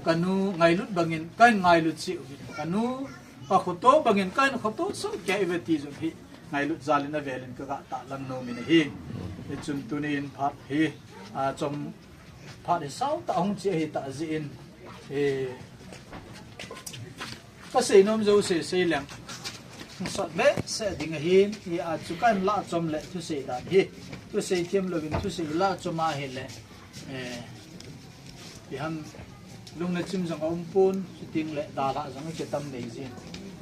ka nu ngailut bangin ka hin ngailut cheh uvin, ka nu ka khoto bangin ka hin khoto soh kei uve ti jong hi ngailut jal in avel in ka ga tahlang nom in ahi. Hichun tuni in phat hi, ah, chom phat hi sao tah hung che ahi tah jeh in, eh, ka seinom jouse sei leng sot behseh ding ahin, hia chu ka hin lah chom le thusei dan hi, thusei them louvin thusei lah chom ahile, eh, iham lung le chim jong aum pon, chuting le dalha jong akitam nei jin.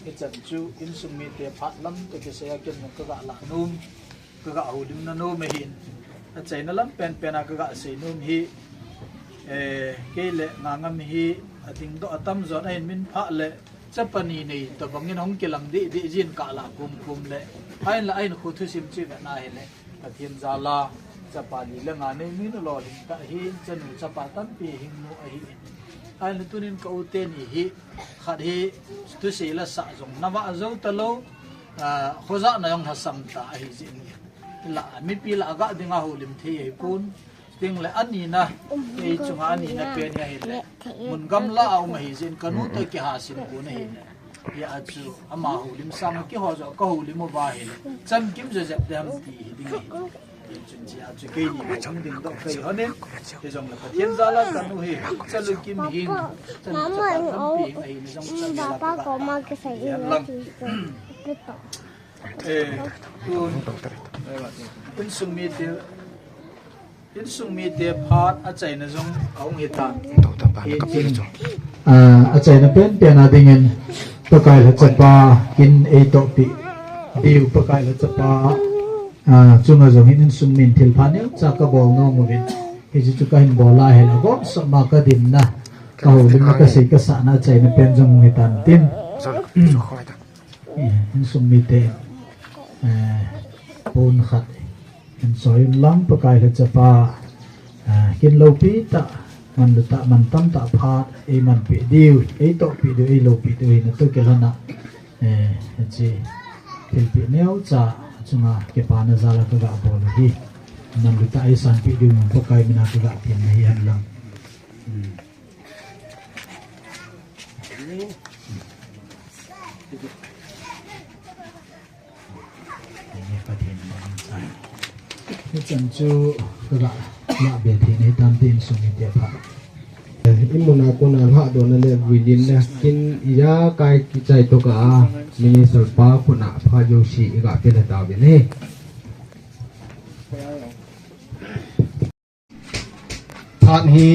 Hichan chu insung mite phat lam toh kisai a ken jong ka ga lah nom. Ka ga houlimna nom ahin, achaina lam penpen a ka ga seinom hi, eh, kei le Ngangam hi adingdoh atamjo in ahin min phah le chapa ni nei tobangin hung kilang deh deh jin ka lah kumkum le, ahinla ahin khu thusim chu ivet na hile, Pathen jal a chapa li le nga nei min lolhing tah ahin, chanu chapa tampi hing nu ahin. Ahinla tunin ka u teni hi, khat hi thusei la sah jong na vah jou talou, ah, khojahna jong lhasam tah ahi jeh in. La, mipi lah a ga dinga houlim thei ahi pon. Chuting le anina, kei chunga anina pen hi ahile, mun gamla a um ahi jeh in ka nu toh kiha sim pon ahile. Hia chu ama houlim sanga keiho joh ka houlim uva ahile, chamkim jep jep ding ham ti hi ding ahi. Chun chia chu keini hung dingdoh kei hon in, hijongle Pathen jal a ka nu hi, chalu kim hing, chanu chapa tampi hing ahina jong chu jal a ka ga, eh, tun, insung mite, insung mite phat achaina jong ahung hitan. Hitin, ah, achaina penpen a dingin, Pakai lhacha pa in eitohpeh diu, Pakai lhacha pa, ah, chunga jong hin insung min thilpha neocha ka bol nom uvin. Hiche chu ka hin bol a ahile, agom sot ma ka dinna, ka houlimna, ka sei ka sahna achaina pen jong hung hitan tin. Eh, insung mite, eh, pon khat hin choi un lang, Pakai lhacha pa, eh, kin loupi tah, manlu tah, mantam tah phat eimanpeh diu, eitohpeh diu, eiloupeh diu hina toh kilhon a, eh, hiche thilpeh neocha chunga kipana jal a ka ga bol u hi. Manlu tah eisanpeh diu, Pakai mina ka ga tin ahi hen lang. Hmm. Hichan chu ka ga lah be thei nahi tan tin, insung mite phat. I muna kona lhahdohna le vuilimna kin ijakai kichai toh kah a Minister pa khut a phat jouse i ga pe lha tauvin ahi. Phat hi,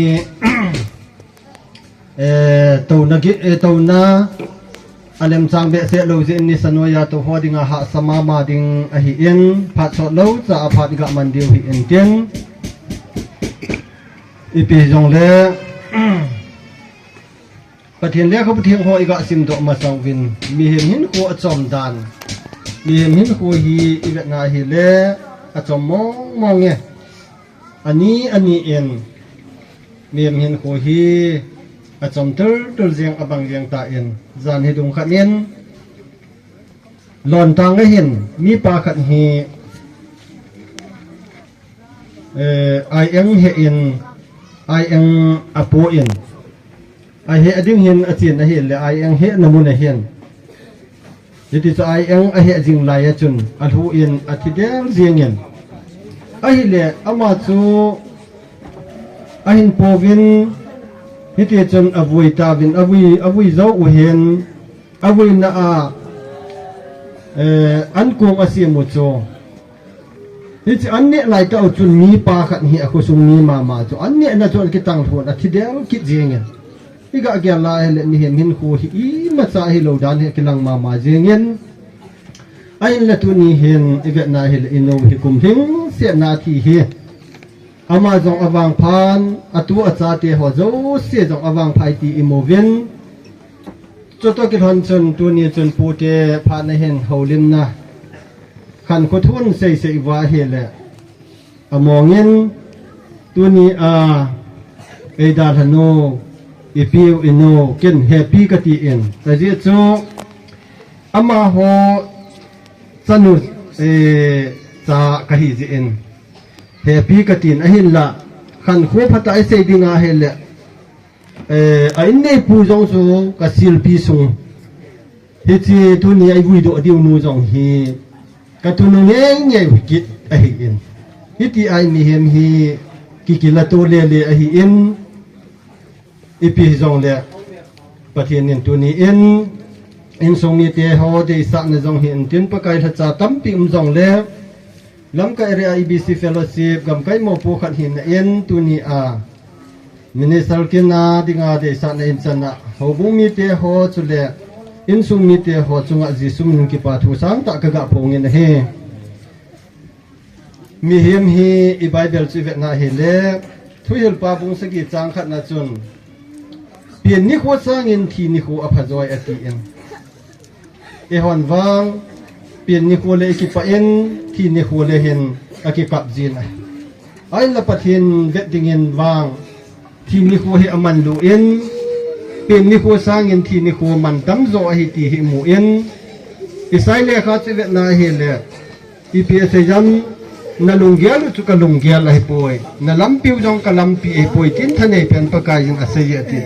Eh, tona gi, eh, tona a lemchang behseh lou jeh in nisa noiya tou ho dinga hahsa mama ding ahin, phat sot lou cha a phat iga man diu ahin tin. Ipi jongle, Pathen lekhabu theng ho iga simdoh masang uvin, mihem hinkho achom dan, mihem hinkho hi ivetna hile achom mong mong e. Ani ani in, mihem hinkho hi achom tul tul jeng abang jeng tan, jan hi dung khat in, Lontang a hin, mipa khat hi, eh, aieng he in, aieng apo in, ahe ding hin achen ahile, aieng hena mun ahin. Hiti chu aieng ahe jing lai a chun, alhu in athi del jeng in. Ahile, ama chu ahin pouvin, hiti chun avui tauvin, avui, avui jou u hin, avuina a, eh, an kong asem u chu. Hiche an neh lai tah u chun mipa khat hi akhosung mi mama chu. An nehna chu akitang lhon, athi del kit jeng in. Iga gel lai le mihem hinkho hi imacha hilou dan hi akilang mama jeng in. Ahinla tuni hin ivetna hile inu hi kum lhingsetna thi hi. Ama jong avangphan, atu achate ho jouse jong avangphai ti imuvin. Chutoh kilhon chun tuni chun pute phatna hin houlimna khankho thu seisei uva ahile, among in tuni a eidalhanu, ipiu inu, ken hepi kati in. Ajeh chu amaho chanu, eh, cha kahi jeh in. Hepi katin ahinla, khankho phatah a isei ding ahile, eh, a inneipu jong chu kasilpi sung. Hiche tuni a ivui doh diu nu jong hi, katunu ngei ngei u kit ahin. Hiti a mihem hi kikila to le le ahin. Ipi hijongle, Pathen in tuni in, insung mite ho deisahna jong hi in tin Pakai lhacha tampi um jongle, Lamka area E B C Fellowship, gamkai mopo khat hina in tuni a, Minister kina dinga deisahna in chana, houbung mite ho chule, insung mite ho chunga Jesu min kipa thu sangtah kaga phong in ahi. Mihem hi i Bible chu ivetna hile, Thuhilpa bung sagi chang khatna chun, pen nikho sangin thi nikho aphajoi atin. Eihon vang, pen nikho le ikipah in, thi nikho le hin akikap jin ahi. Ahinla Pathen vet dingin vang, thi nikho hi amanlu in, pen nikho sangin thi nikho mantam jo ahi ti hi imu in, Isai lekha chu ivetna hile, ipi asei jam, nalunggel u chu kalunggel ahipoi, nalampiu jong kalampi ahipoi, tin thanei pen Pakaiyin asei e ati.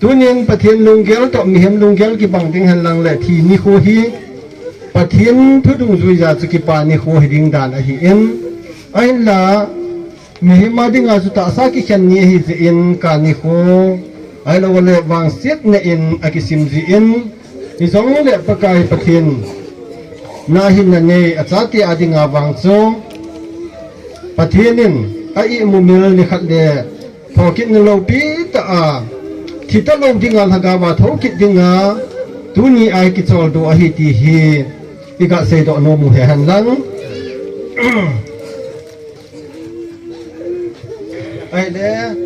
Tunin Pathen lunggel toh mihem lunggel kibang ding henlang le thi nikho hi Pathen thudungjuija chu kipa nikho hiding dan ahin, ahinla mihem a dinga chu tahsa kikhen ni ahijeh in ka nikho, ahilouleh vangsetna in akisim jin, hijongle Pakai Pathen na hinna nei achate a dinga vang chu Pathen in a imumil nikhat le thokitna loupi tah a, thi talou dinga lhagaova thoukit dinga, tuni a kicholdo ahi ti hi iga seidoh nom u hihen lang. Ahile,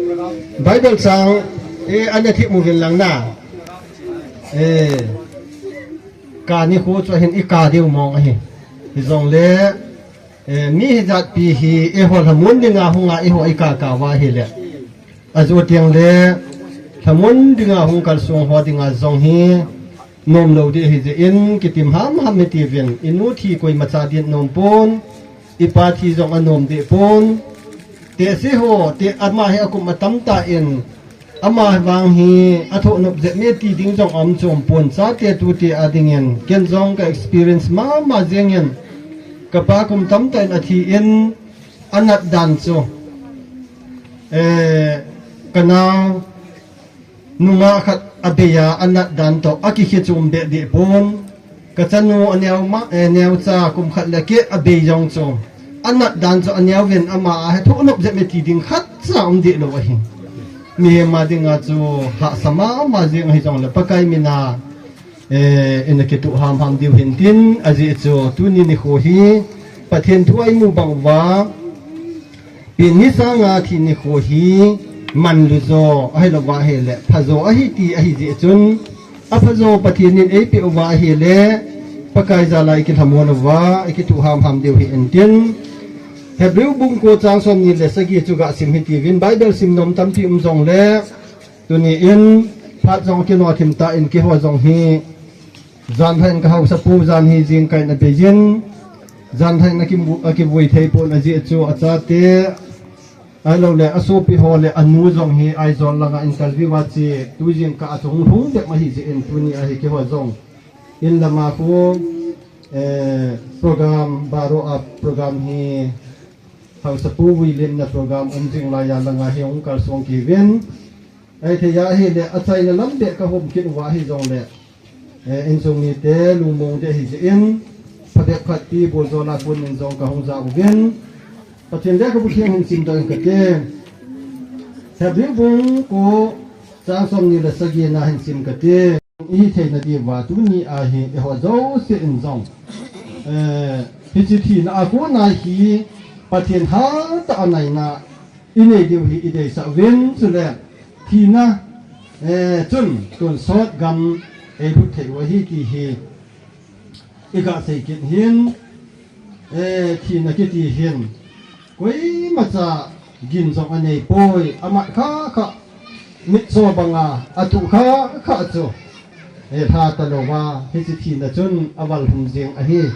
Bible chang, eh, ana themuvin lang na. Eh, ka nikho chu ahin ika diu mong ahi. Hijongle, eh, mi hijatpi hi, eiho lhamon dinga hunga eiho ika kauva ahile, ajo tengle, lhamon dinga hung kalsong ho dinga jong hi, nomlou ding ahijeh in, kitim hamham hitiuvin, inu thi koimacha din nom pon, ipa thi jong anom deh pon, tehse ho, te ama hi akum atamtah in, ama vang hi athoh nop jep me ti ding jong aum chom pon, chate tute a dingin, ken jong ka experience mama jengin, kapa kum tamtah in athi in, anat dan chu, eh, kanao, nungah khat abeiya anat dan toh akikhe chom beh deh pon, kachanu aneo ma, eh, neocha kum khat le keh abei jong chu, anat dan chu aneovin ama a hi thoh nop jep me ti ding khatcha um deh lou ahi. Mihem a dinga chu hahsa mama jing ahi jongle Pakai mina, eh, ina kituh hamham diu hintin, ajeh chu tuni nikho hi Pathen thu a imu bang uva, pen ni sanga thi nikho hi manlu jo ahilouva ahile phajo ahi ti ahi jeh chun, aphajo Pathen in eipeh uva ahile Pakai jal a ikilhamon uva ikituh hamham diu hintin, Hebrew bung ko chang somni le sagi chu gasim hitiuvin, Bible sim nom tampi um jongle, tuni in phat jong kinoh thim tan, keiho jong hi janhi in ka haosapu jan hi jingkah in abei in, janhi in akimu-, akivui thei pon ajeh chu achate, ahilouleh asopi ho le anu jong hi Aizawl langa interview a che tu jingkah a chu hung lhung dep ahi jeh in tuni a hi keiho jong in lama khu, eh, program, baro a program hi haosapu vuilimna program um jing laiya langa hi hung kalsong keiuvin. Ahithei a ahile achaina lam beh kahom kit uva ahi jongle, eh, insung mite lungmong ding ahi jeh in, phabep khat pi bol jona kon in jong kahung ja uvin. Pathen lekhabu theng hin simdoh ing kate. Hebrew bung ko chang somni le sagi na hin sim kate. Ihi theina diuva tuni a hi eiho jouse in jong, eh, hiche thina a kona hi Pathen hatah a naina inei diu hi ideisah uvin, chule thina, eh, chun tonsot gam eilut thei u ahi ti hi iga sei kit hin, eh, thina kiti hin koimacha gin jong anei poi, amat khakha, mitcho banga atuh khakha chu, eh, lha talouva hiche thina chun aval lhung jing ahi.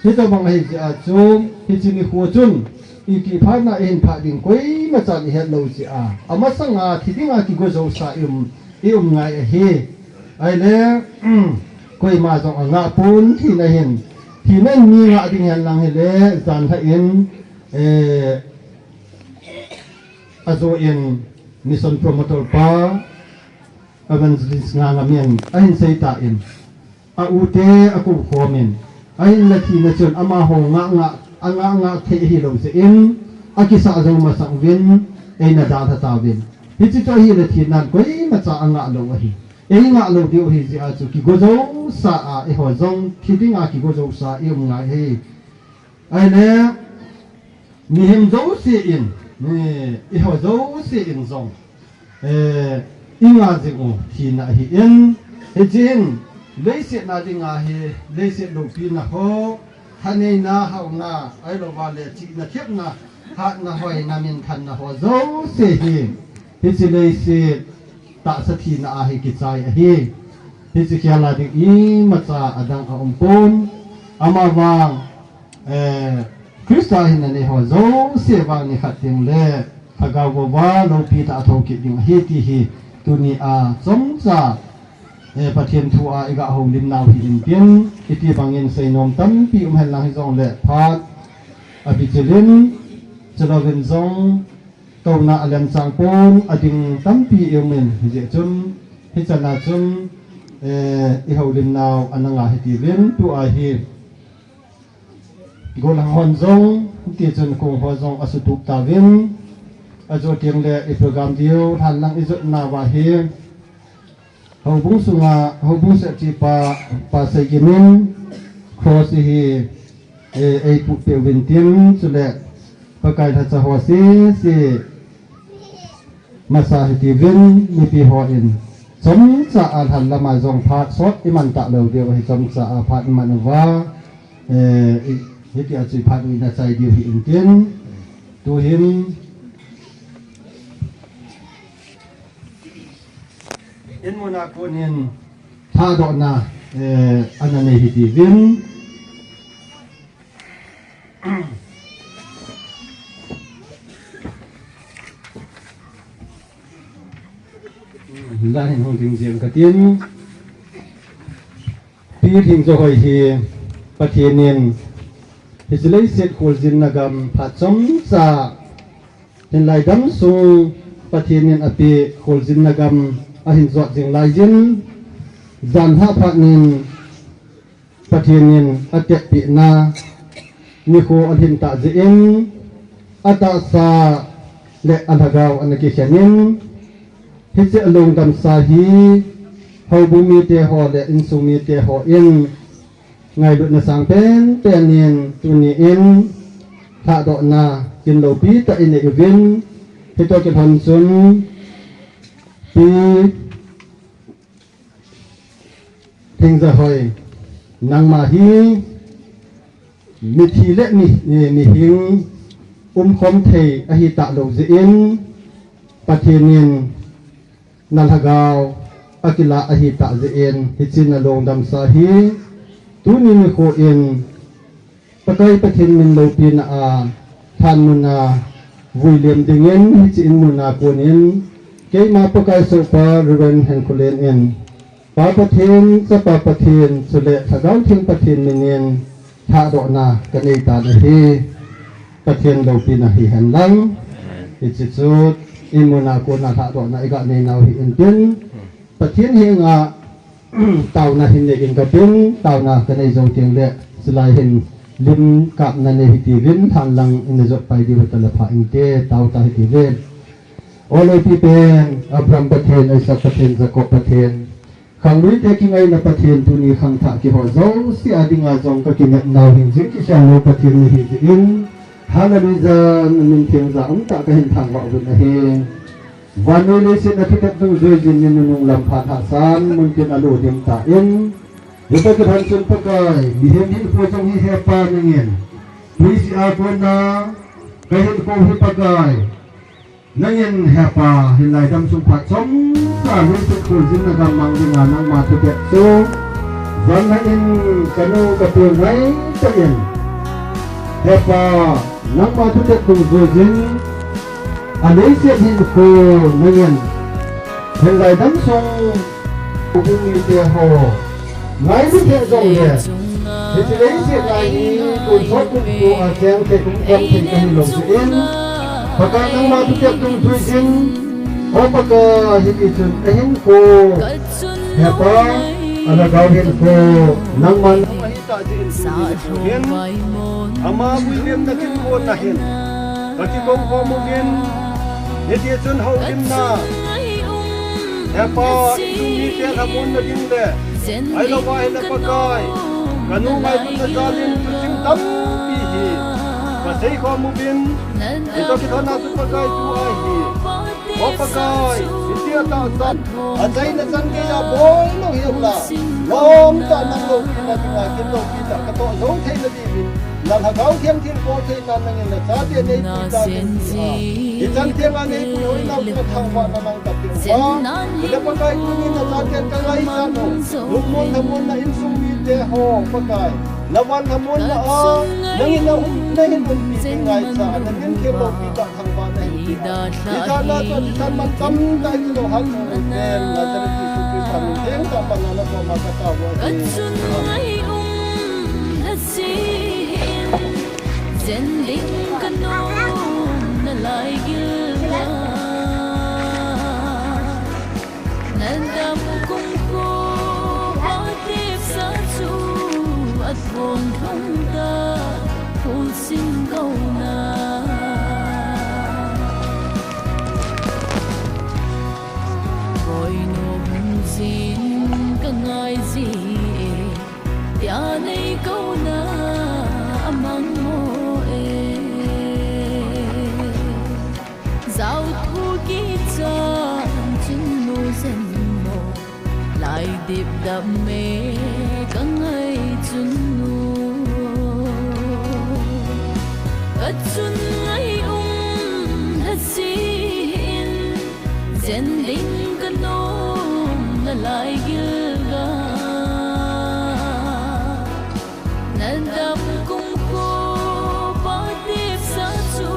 Hitobang ahi jeh a chu hiche nikho chun iti phatna ihin phat ding koimachan ihet lou jeh a, amasanga thi dinga kigo jousa i um, i um ngai ahi. Ahile, koima jong angah pon thina hin, thina in mi ngah ding hen lang hile, janhi in, eh, ajo in mission promoter pa, Evangelist Ngangam in ahin sei tan, a u te akou khom in, ahinla thina chun amaho ngah ngah, angah ngah thei ahilou jeh in, akisah jou masang uvin, eina dalha tauvin. Hiche chu ahile thina in koimacha angah lou ahi. Eingah lou diu ahi jeh a chu kigo jousa a, eiho jong thi dinga kigo jousa i um ngai ahi. Ahile, mihem jouse in, eh, eiho jouse in jong, eh, ingah jing u thina ahin, hiche hin, leiset na dinga hi, leiset loupina ho, thaneina, haona, ahilouva le chihna, thepna, hatna, hoina, minthanna ho jouse hi, hiche leiset tahsa thina a hi kichai ahi. Hiche khel a ding imacha adang aum pon. Amavang, eh, Christa hinna nei ho jouse vang nikhat teng le lhagao vouva loupi tah a thou kit ding ahi ti hi tuni a chomcha, eh, Pathen thu a iga houlim nau hi intin, iti bangin seinom tampi um hen lang hijongle phat abichil in, chulouvin jong touna a lemchang pon ading tampi i um in, hijeh chun, hichan a chun, eh, i houlim nau ana nga hitiuvin, tua hi gollhang hon jong, hiti chun kong ho jong asutup tauvin, ajo teng le i program diu lhan lang i jot nauva hi, Houbung sunga, houbung sethipa, Pa Seikim in, cross hi, eh, eipuh peh uvin tin, chule, Pakai lhacha ho sese, masa hitiuvin, mipi hon, chomcha a lhan lama jong phat sot iman talou diu ahi, chomcha a phat iman uva, eh, i, hitia chu i phat u ina chai diu hi intin, tuhin, In muna konin thadohna, eh, ana nei hitiuvin. Lahin hung ding jeng katin. Pi Lhingjohoi hi Pathen in hiche leiset kholjinna gam phat chomcha hinlai dam sung Pathen in apeh kholjinna gam ahin jot jing laiyin, janhi phat in Pathen in atepna nikho alhin tah jeh in, atahsa le alhagao ana kikhen in, Hiche alungdamsa hi houbung mite ho le insung mite hon ngailutna sang penpen in tuni in lhadohna kin loupi tah in nei uvin, hitoh kilhon chun Pi Thingzahoi, nangma hi mithi le mi, mihing umkhom thei ahi talou jeh in, Pathen in na lhagao akilah ahi tah jeh in, hiche nalungdamsa hi tuni nikho in Pakai Pathen min loupina a lhan muna vui lem dingin hiche in muna konin, keima Pakai sohpa Reverend Henkholen in, Pa Pathen, Chapa Pathen, chule Lhagao Theng Pathen minin lhadohna kanei tan ahi. Pathen loupina hihen lang. Hiche chu in muna kona lhadohna iga nei nau hi intin, Pathen henga taona hin nei in katin, taona kanei jou teng le, chulai hin lim kapna nei hitiuvin, lhan lang in jot pai diu tale pha inte, tao ta hitiuvin. O lopi pen, Abraham Pathen, Isaac Pathen, Jacob Pathen, khangluite kingaina Pathen, tuni khangthah kihou jouse a dinga jong kakinep nau hin jing kisel lou Pathen nahi jeh in, Hallelujah, namin theng ja umtah kahin thangvah uvin ahi. Vannoi leiset na thutep dungjuijin nunung lam phat hahsan, muntin alo dim tan. Hitoh kilhon chun Pakai, mihem hinkho jong hi Hepa nangin, tuisih a kona kahinkho hi Pakai, nangin Hepa, hilai damsung phat chomkhat leiset kholjin na gammang dinga nangma thutep chu Vanna in kanu katu ngaitah in, Hepa, nangma thutep dungjuijin, aleiset hinkho nangin, hilai damsung houbung mite ho ngailutna jongle, hiche leiset a hi kum sot kum ko a cheng thei, kum khat thei kahi lou jeh in, Pakai nangma thutep dungjuijin, O Pakai, hiti chun ahinkho, Hepa, alhagao hinkho nangman ahitah jeh in tuni nikho hin, ama vui lemna kin kona hin kakikou khom uvin, hiti chun houlimna, Hepa, insung mite lhamonna ding le, ahilouva ahile Pakai, kanu ngailutna jal in thusim tampi hi kasei khom uvin, hitoh kilhon a chu Pakai tua hi, O Pakai, hitia tahsan, achaina chan geiya boi lou hijongle, lomtah nang loupina dinga kin loupi tah katoh jou theina diuvin, na Lhagao Theng thilbol theina nangin nachate neipui tan ahi. Hichan theng a neipui hoi nau chunga thangvahna nang kapeh uva, chule Pakai tunin nachaten kangaichat u, lungmon lhamonna insung mite ho Pakai, na van lhamonna a nangin na um, nahin umpi ding ngaichat a, namin thil loupi tah thangvahna hinpeh a, hichan a chu athisan man tamtah in lou hat u ten, Nazareth Jesu Christa min theng tah a panna nakoma katao u ahi. Amen. Jen ding kanom nalai gilgal, nadam kumkho patepsa chu athong lhung ta, khulsin kouna. Koinom jin kangai ji e, tia nei kouna amang mo e. Jaothu kichan chunnu jen mo, laidip dam me kangai chunnu. Kachun ngai um lhasi in, jen ding kanom nalai gilgal. Nadam kumkho patepsa chu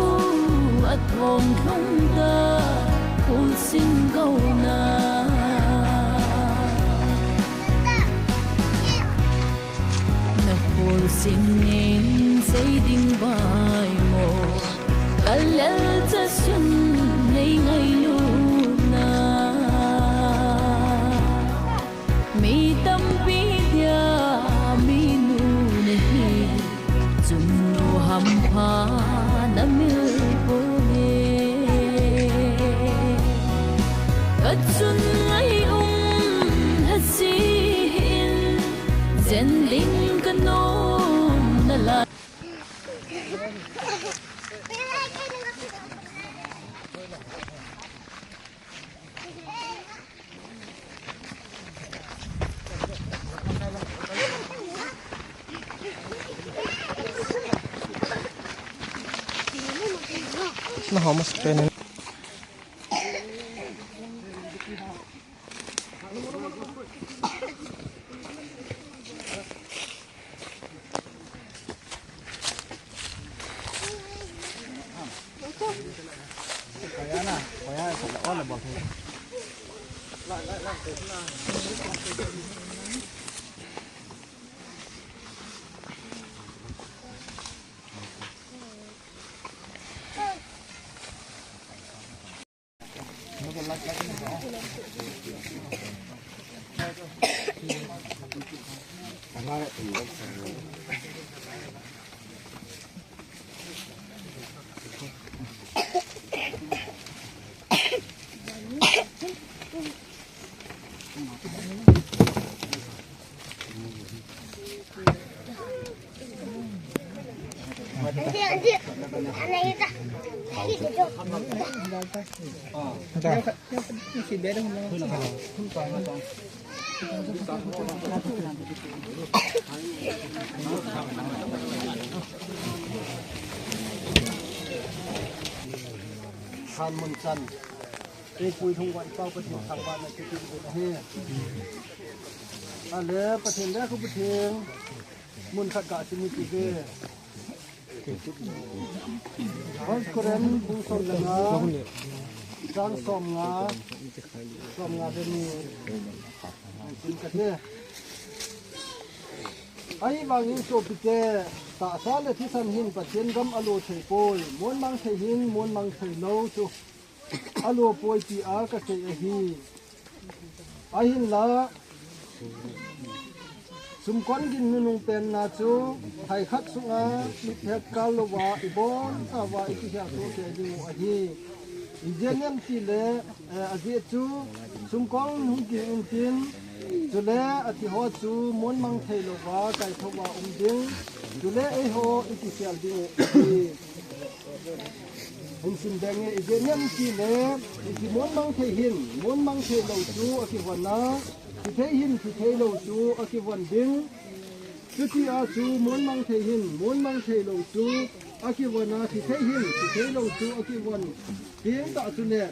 athong lhung ta, khulsin kouna. Nakhulsin in sei ding vai mo, kalel chasun nei ngailutna. Mi tampi dia minu nahi, chunnu hampha namil poi. Chun ngai um lhasin, jen ding ka nom nalai. Na hao masa pen. Thanmun chan. Eipui lhung uva i Pau Pathen thangvahna kipe ding ahi. Ale Pathen le khu Pathen. Mun khat ka sim i ti ve. First Corinth bung som le nga, chang som nga, som nga le ni. Sim ka te. Ahivangin sopite, tahsa le thisan hin Pathen gam alo thei poi, monmang thei hin monmang thei lou chu alo poi tia kasei ahi. Ahinla, sumkon gin nunung penna chu, thai khat sunga, mithet kal louva, ibon chauva, ikikhel soh kei ding u ahi. Ijeh inem itile, eh, ajeh chu, sumkon hung ging intin, chule athi ho chu, monmang thei louva, kaithouva um ding, chule eiho ikikhel ding u ahi. Hin sim ding e, ijeh inem itile, ithi monmang thei hin, monmang thei lou chu akivon a, thi thei hin, thi thei lou chu akivon ding. Chutia chu monmang thei hin, monmang thei lou chu akivon a, thi thei hin, thi thei lou chu akivon ding tah chule,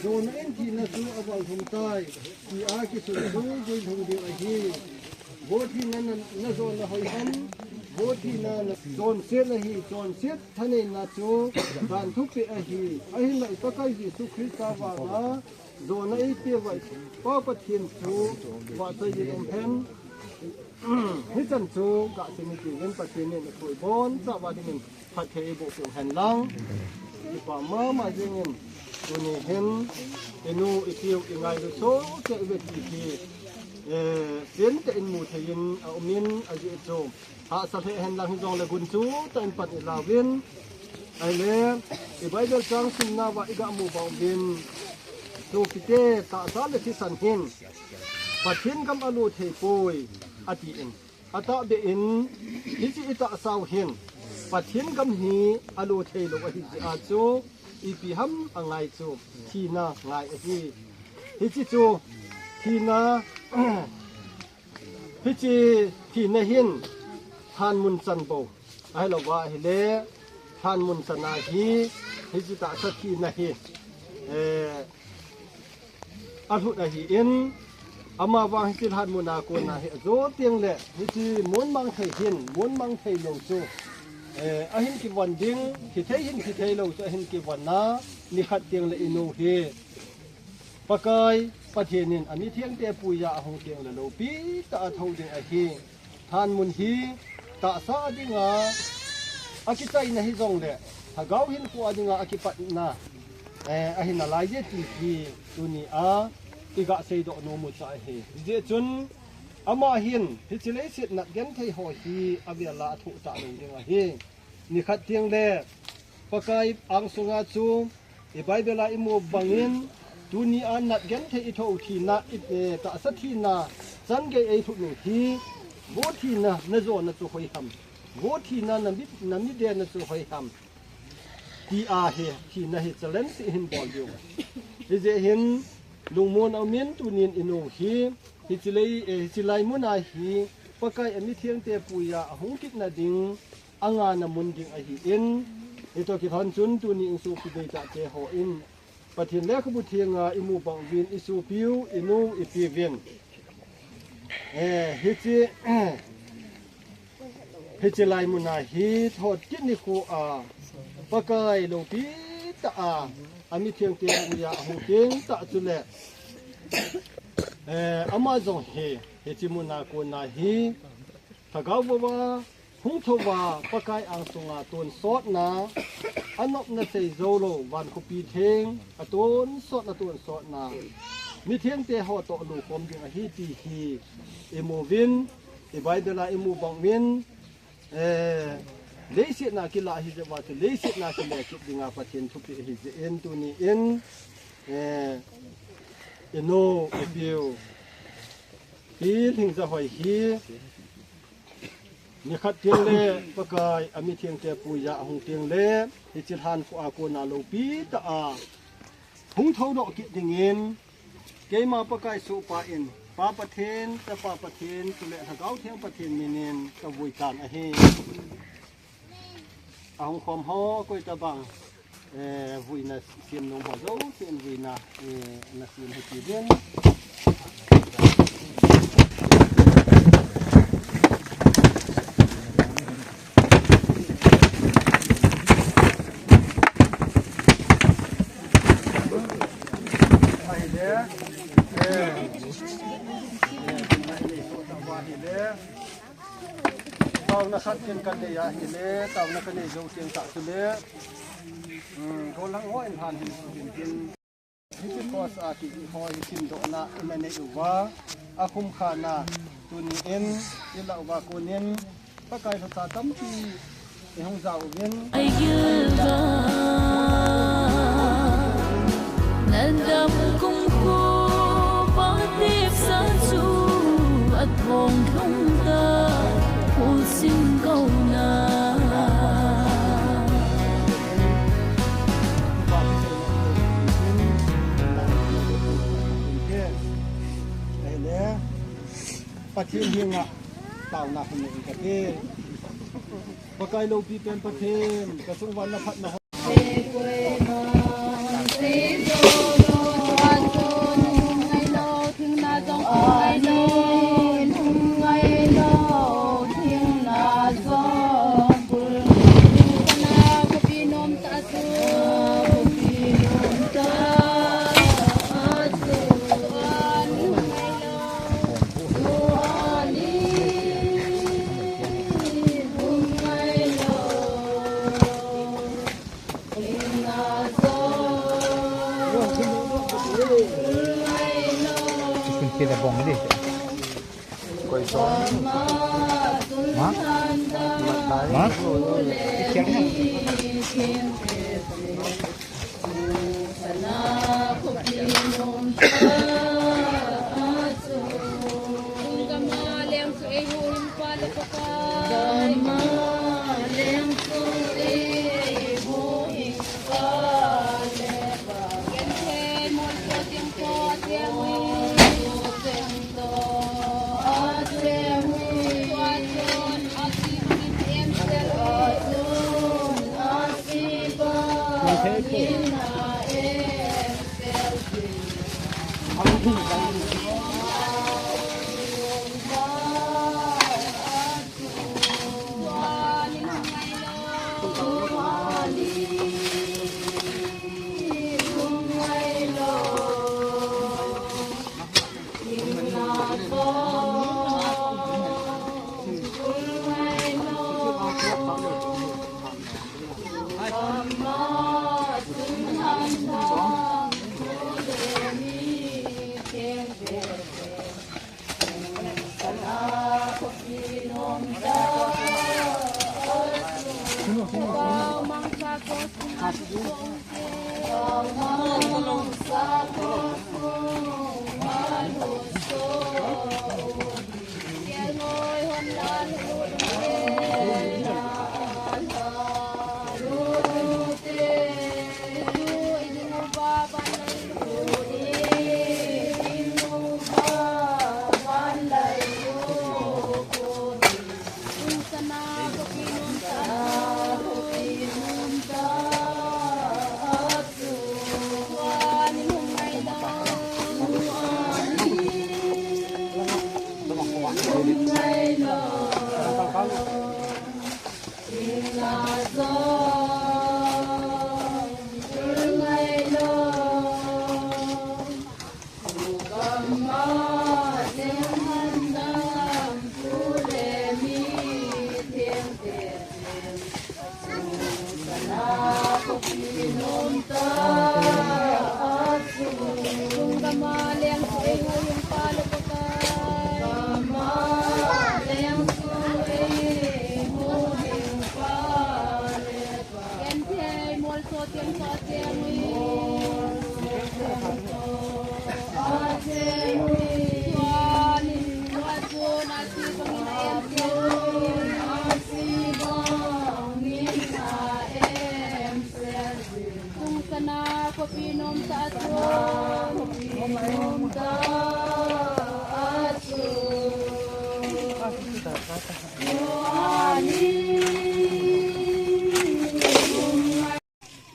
jona in thina chu aval lhung tai, tia kisun chu guilhung ding ahi. Vo thina na, na jona hoi ham, vo thina na chonset ahi, chonset thaneina chu dan thupeh ahi. Ahinla i Pakai Jesu Christa vanga jona eipeh uva i Pa Pathen chu vahchoi in um hen. Hichan chu ka sim i ti uvin Pathen in athu ibon chauva dingin phatthei eiboh peh u hen lang. Kipa mama jingin tuni hin inu ipiu ingailu soh kei uve ti hi, eh, pen tah in mu thei in aum in ajeh chu. Hahsa lheh hen lang hijongle gunchu tah in pan ilauvin. Ahile, i Bible chang simna uva iga mu bang uvin. Sopite tahsa le thisan hin Pathen gam alo thei poi, atin. Atahbeh in, hiche i tahsau hin Pathen gam hi alo thei lou ahi jeh a chu, ipi ham angai chu, thina ngai ahi. Hiche chu, thina, Hiche thina hin thanmun chan bou ahilouva ahile, thanmun chan a hi, hiche tahsa thina hi, eh, alhut ahin, amavang hiche thanmun a kona hi ajo tengle, hiche monmang thei hin, monmang thei lou chu, eh, ahin kivon ding, thi thei hin, thi thei lou chu ahin kivon a, nikhat tengle inu hi Pakai Pathen in amithengte puiya ahung tengle loupi tah a thou ding ahi. Thanmun hi tahsa a dinga akichaina hijongle, lhagao hinkho a dinga akipatna, eh, ahi nalaiye ti hi tunia iga seidoh nom u chu ahi. Hijeh chun ama hin hiche leiset natgenthei ho hi avel a athoh talou ding ahi. Nikhat tengle Pakai angsunga chu i Bible a imu bangin, Tuni a nat genthei i thoh thina, i, eh, tahsa thina, chan gei ei thoh nu hi, vo thina na jona chu hoi ham. Vo thina na mi, na mi dena chu hoi ham. Ti a hi, thina hi challenge i hin bol diu. Hijeh hin, lungmon a um in tunin i nu hi, hiche lei, eh, hiche lai mun a hi, Pakai a mithengte puiya a hung kitna ding, a ngahna mun ding ahi in, hitoh kilhon chun tuni in sopi deitah te ho in, Pathen lekhabu thenga i mu bang uvin i sopiu, i nu, i piuvin. Eh, hiche, hiche lai mun a hi thot kit nikho a, Pakai loupi tah a, a mithengte puiya a hung teng tah chule, eh, ama jong hi, hiche mun a kon a hi, Lhagao vava, hung thouva, Pakai angsunga tonsotna, a nopna sei jou lou, van khopi theng, a tonsotna, tonsotna. Mithengte ho toh lukhom ding ahi ti hi, i mu uvin, i Bible a i mu bang uvin, eh, leiset a kilah ahi jeh uva chu, leiset a kile kit dinga Pathen thupeh ahi jeh in tuni in, eh, i nu, i piu, Pi Lhingjahoi hi, Nikhat teng le, Pakai a mithengte puiya a hung teng le, hiche lhan kho a kona loupi tah a, hung thou doh kit dingin, keima Pakai sohpa in, Pa Pathen, Chapa Pathen, chule Lhagao Theng Pathen minin, ka vui tan ahi. A hung khom ho, koi tabang. Eh, vuina sem nom ho jouse in vuina, eh, na sem hi ti den. Ahile, eh, ahile. Taona khat ken ka nei ahile, taona ka nei jou teng tah chule, um, gollhang ho in lhan hin su hin tin. Hiche post a kiti ho hi simdohna in anei uva, akhum khana tuni in, i lah uva konin, Pakai lhacha tampi Ai gilva, nadam kumkho, patepsa chu athong lhung ta, ulsin kauna. Pathen henga taona hung nei kate. Pakai loupi pen Pathen, ka sung vana phatna ho. Chicken kila bong di. Koi so? Ma? Ma? Ikel na.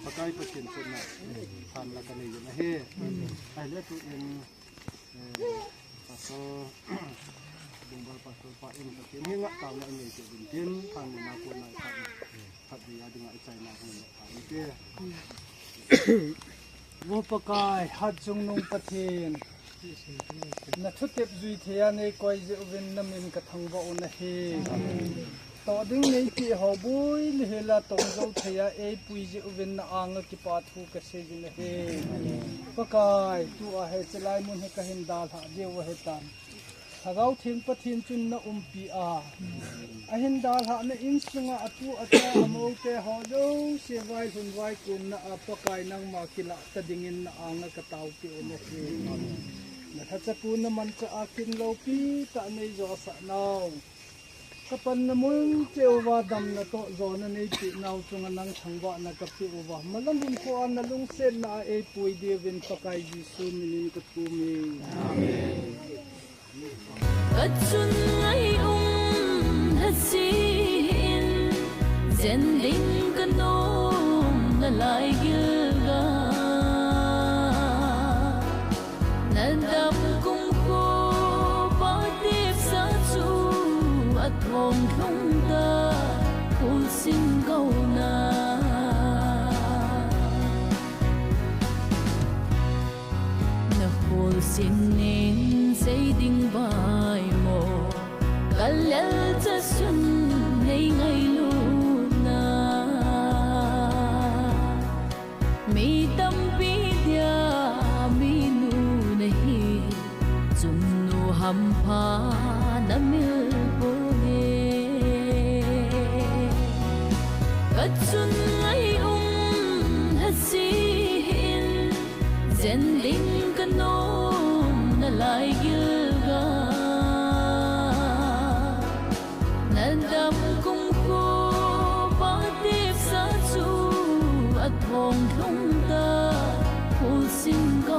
Pakai Pathen chunga thanna kanei jin ahi. Ahile tuin, eh, Pastor, Bungbal Pastor pa in Pathen henga taona inei kit uvin tin, thanna kona khat, khat vei a dinga ichaina hung le tha inte. Vo Pakai, hatchungnung Pathen, na thutep jui thei a nei koi jeh uvin na min ka thangvah u ahi. Toh ding nei peh ho boi le hela tong jou thei a ei pui jeh uvin na anga kipa thu ka sei jin ahi. Pakai, tua hiche lai mun hi ka hin dalhah diu ahi tan. Lhagao Theng Pathen chun na umpi a, ahin dalhahna insunga atu acha amou te ho jouse vailhun vaikunna a Pakai nangma kilah ta dingin na anga ka taopeh u ahi. Na lhacha pu na manchah a kin loupi tah nei josah nau, ka panna mun cheh uva damna toh jona nei peh nau chunga nang thangvahna ka pe uva, malam hinkho a na lungsetna a ei pui diuvin Pakai Jesu minin ka thum e. Amen. Ka chun ngai um lhasi in, jen ding ka nom nalai gilgal. Na dam kumkho pa tepsa chu a thong lhung ta, kul sin ko na. Na kul sin ning sei ding vai mo, ka lel cha sun nei ngailut na. Mi tampi dia minu na hi, chunnu hampha na mil poi. Ka chun ngai um lhasi in, jen ding ka nom nalai gilgal. Na dam kumkho pa tepsa chu a thong lhung ta, kul sin ko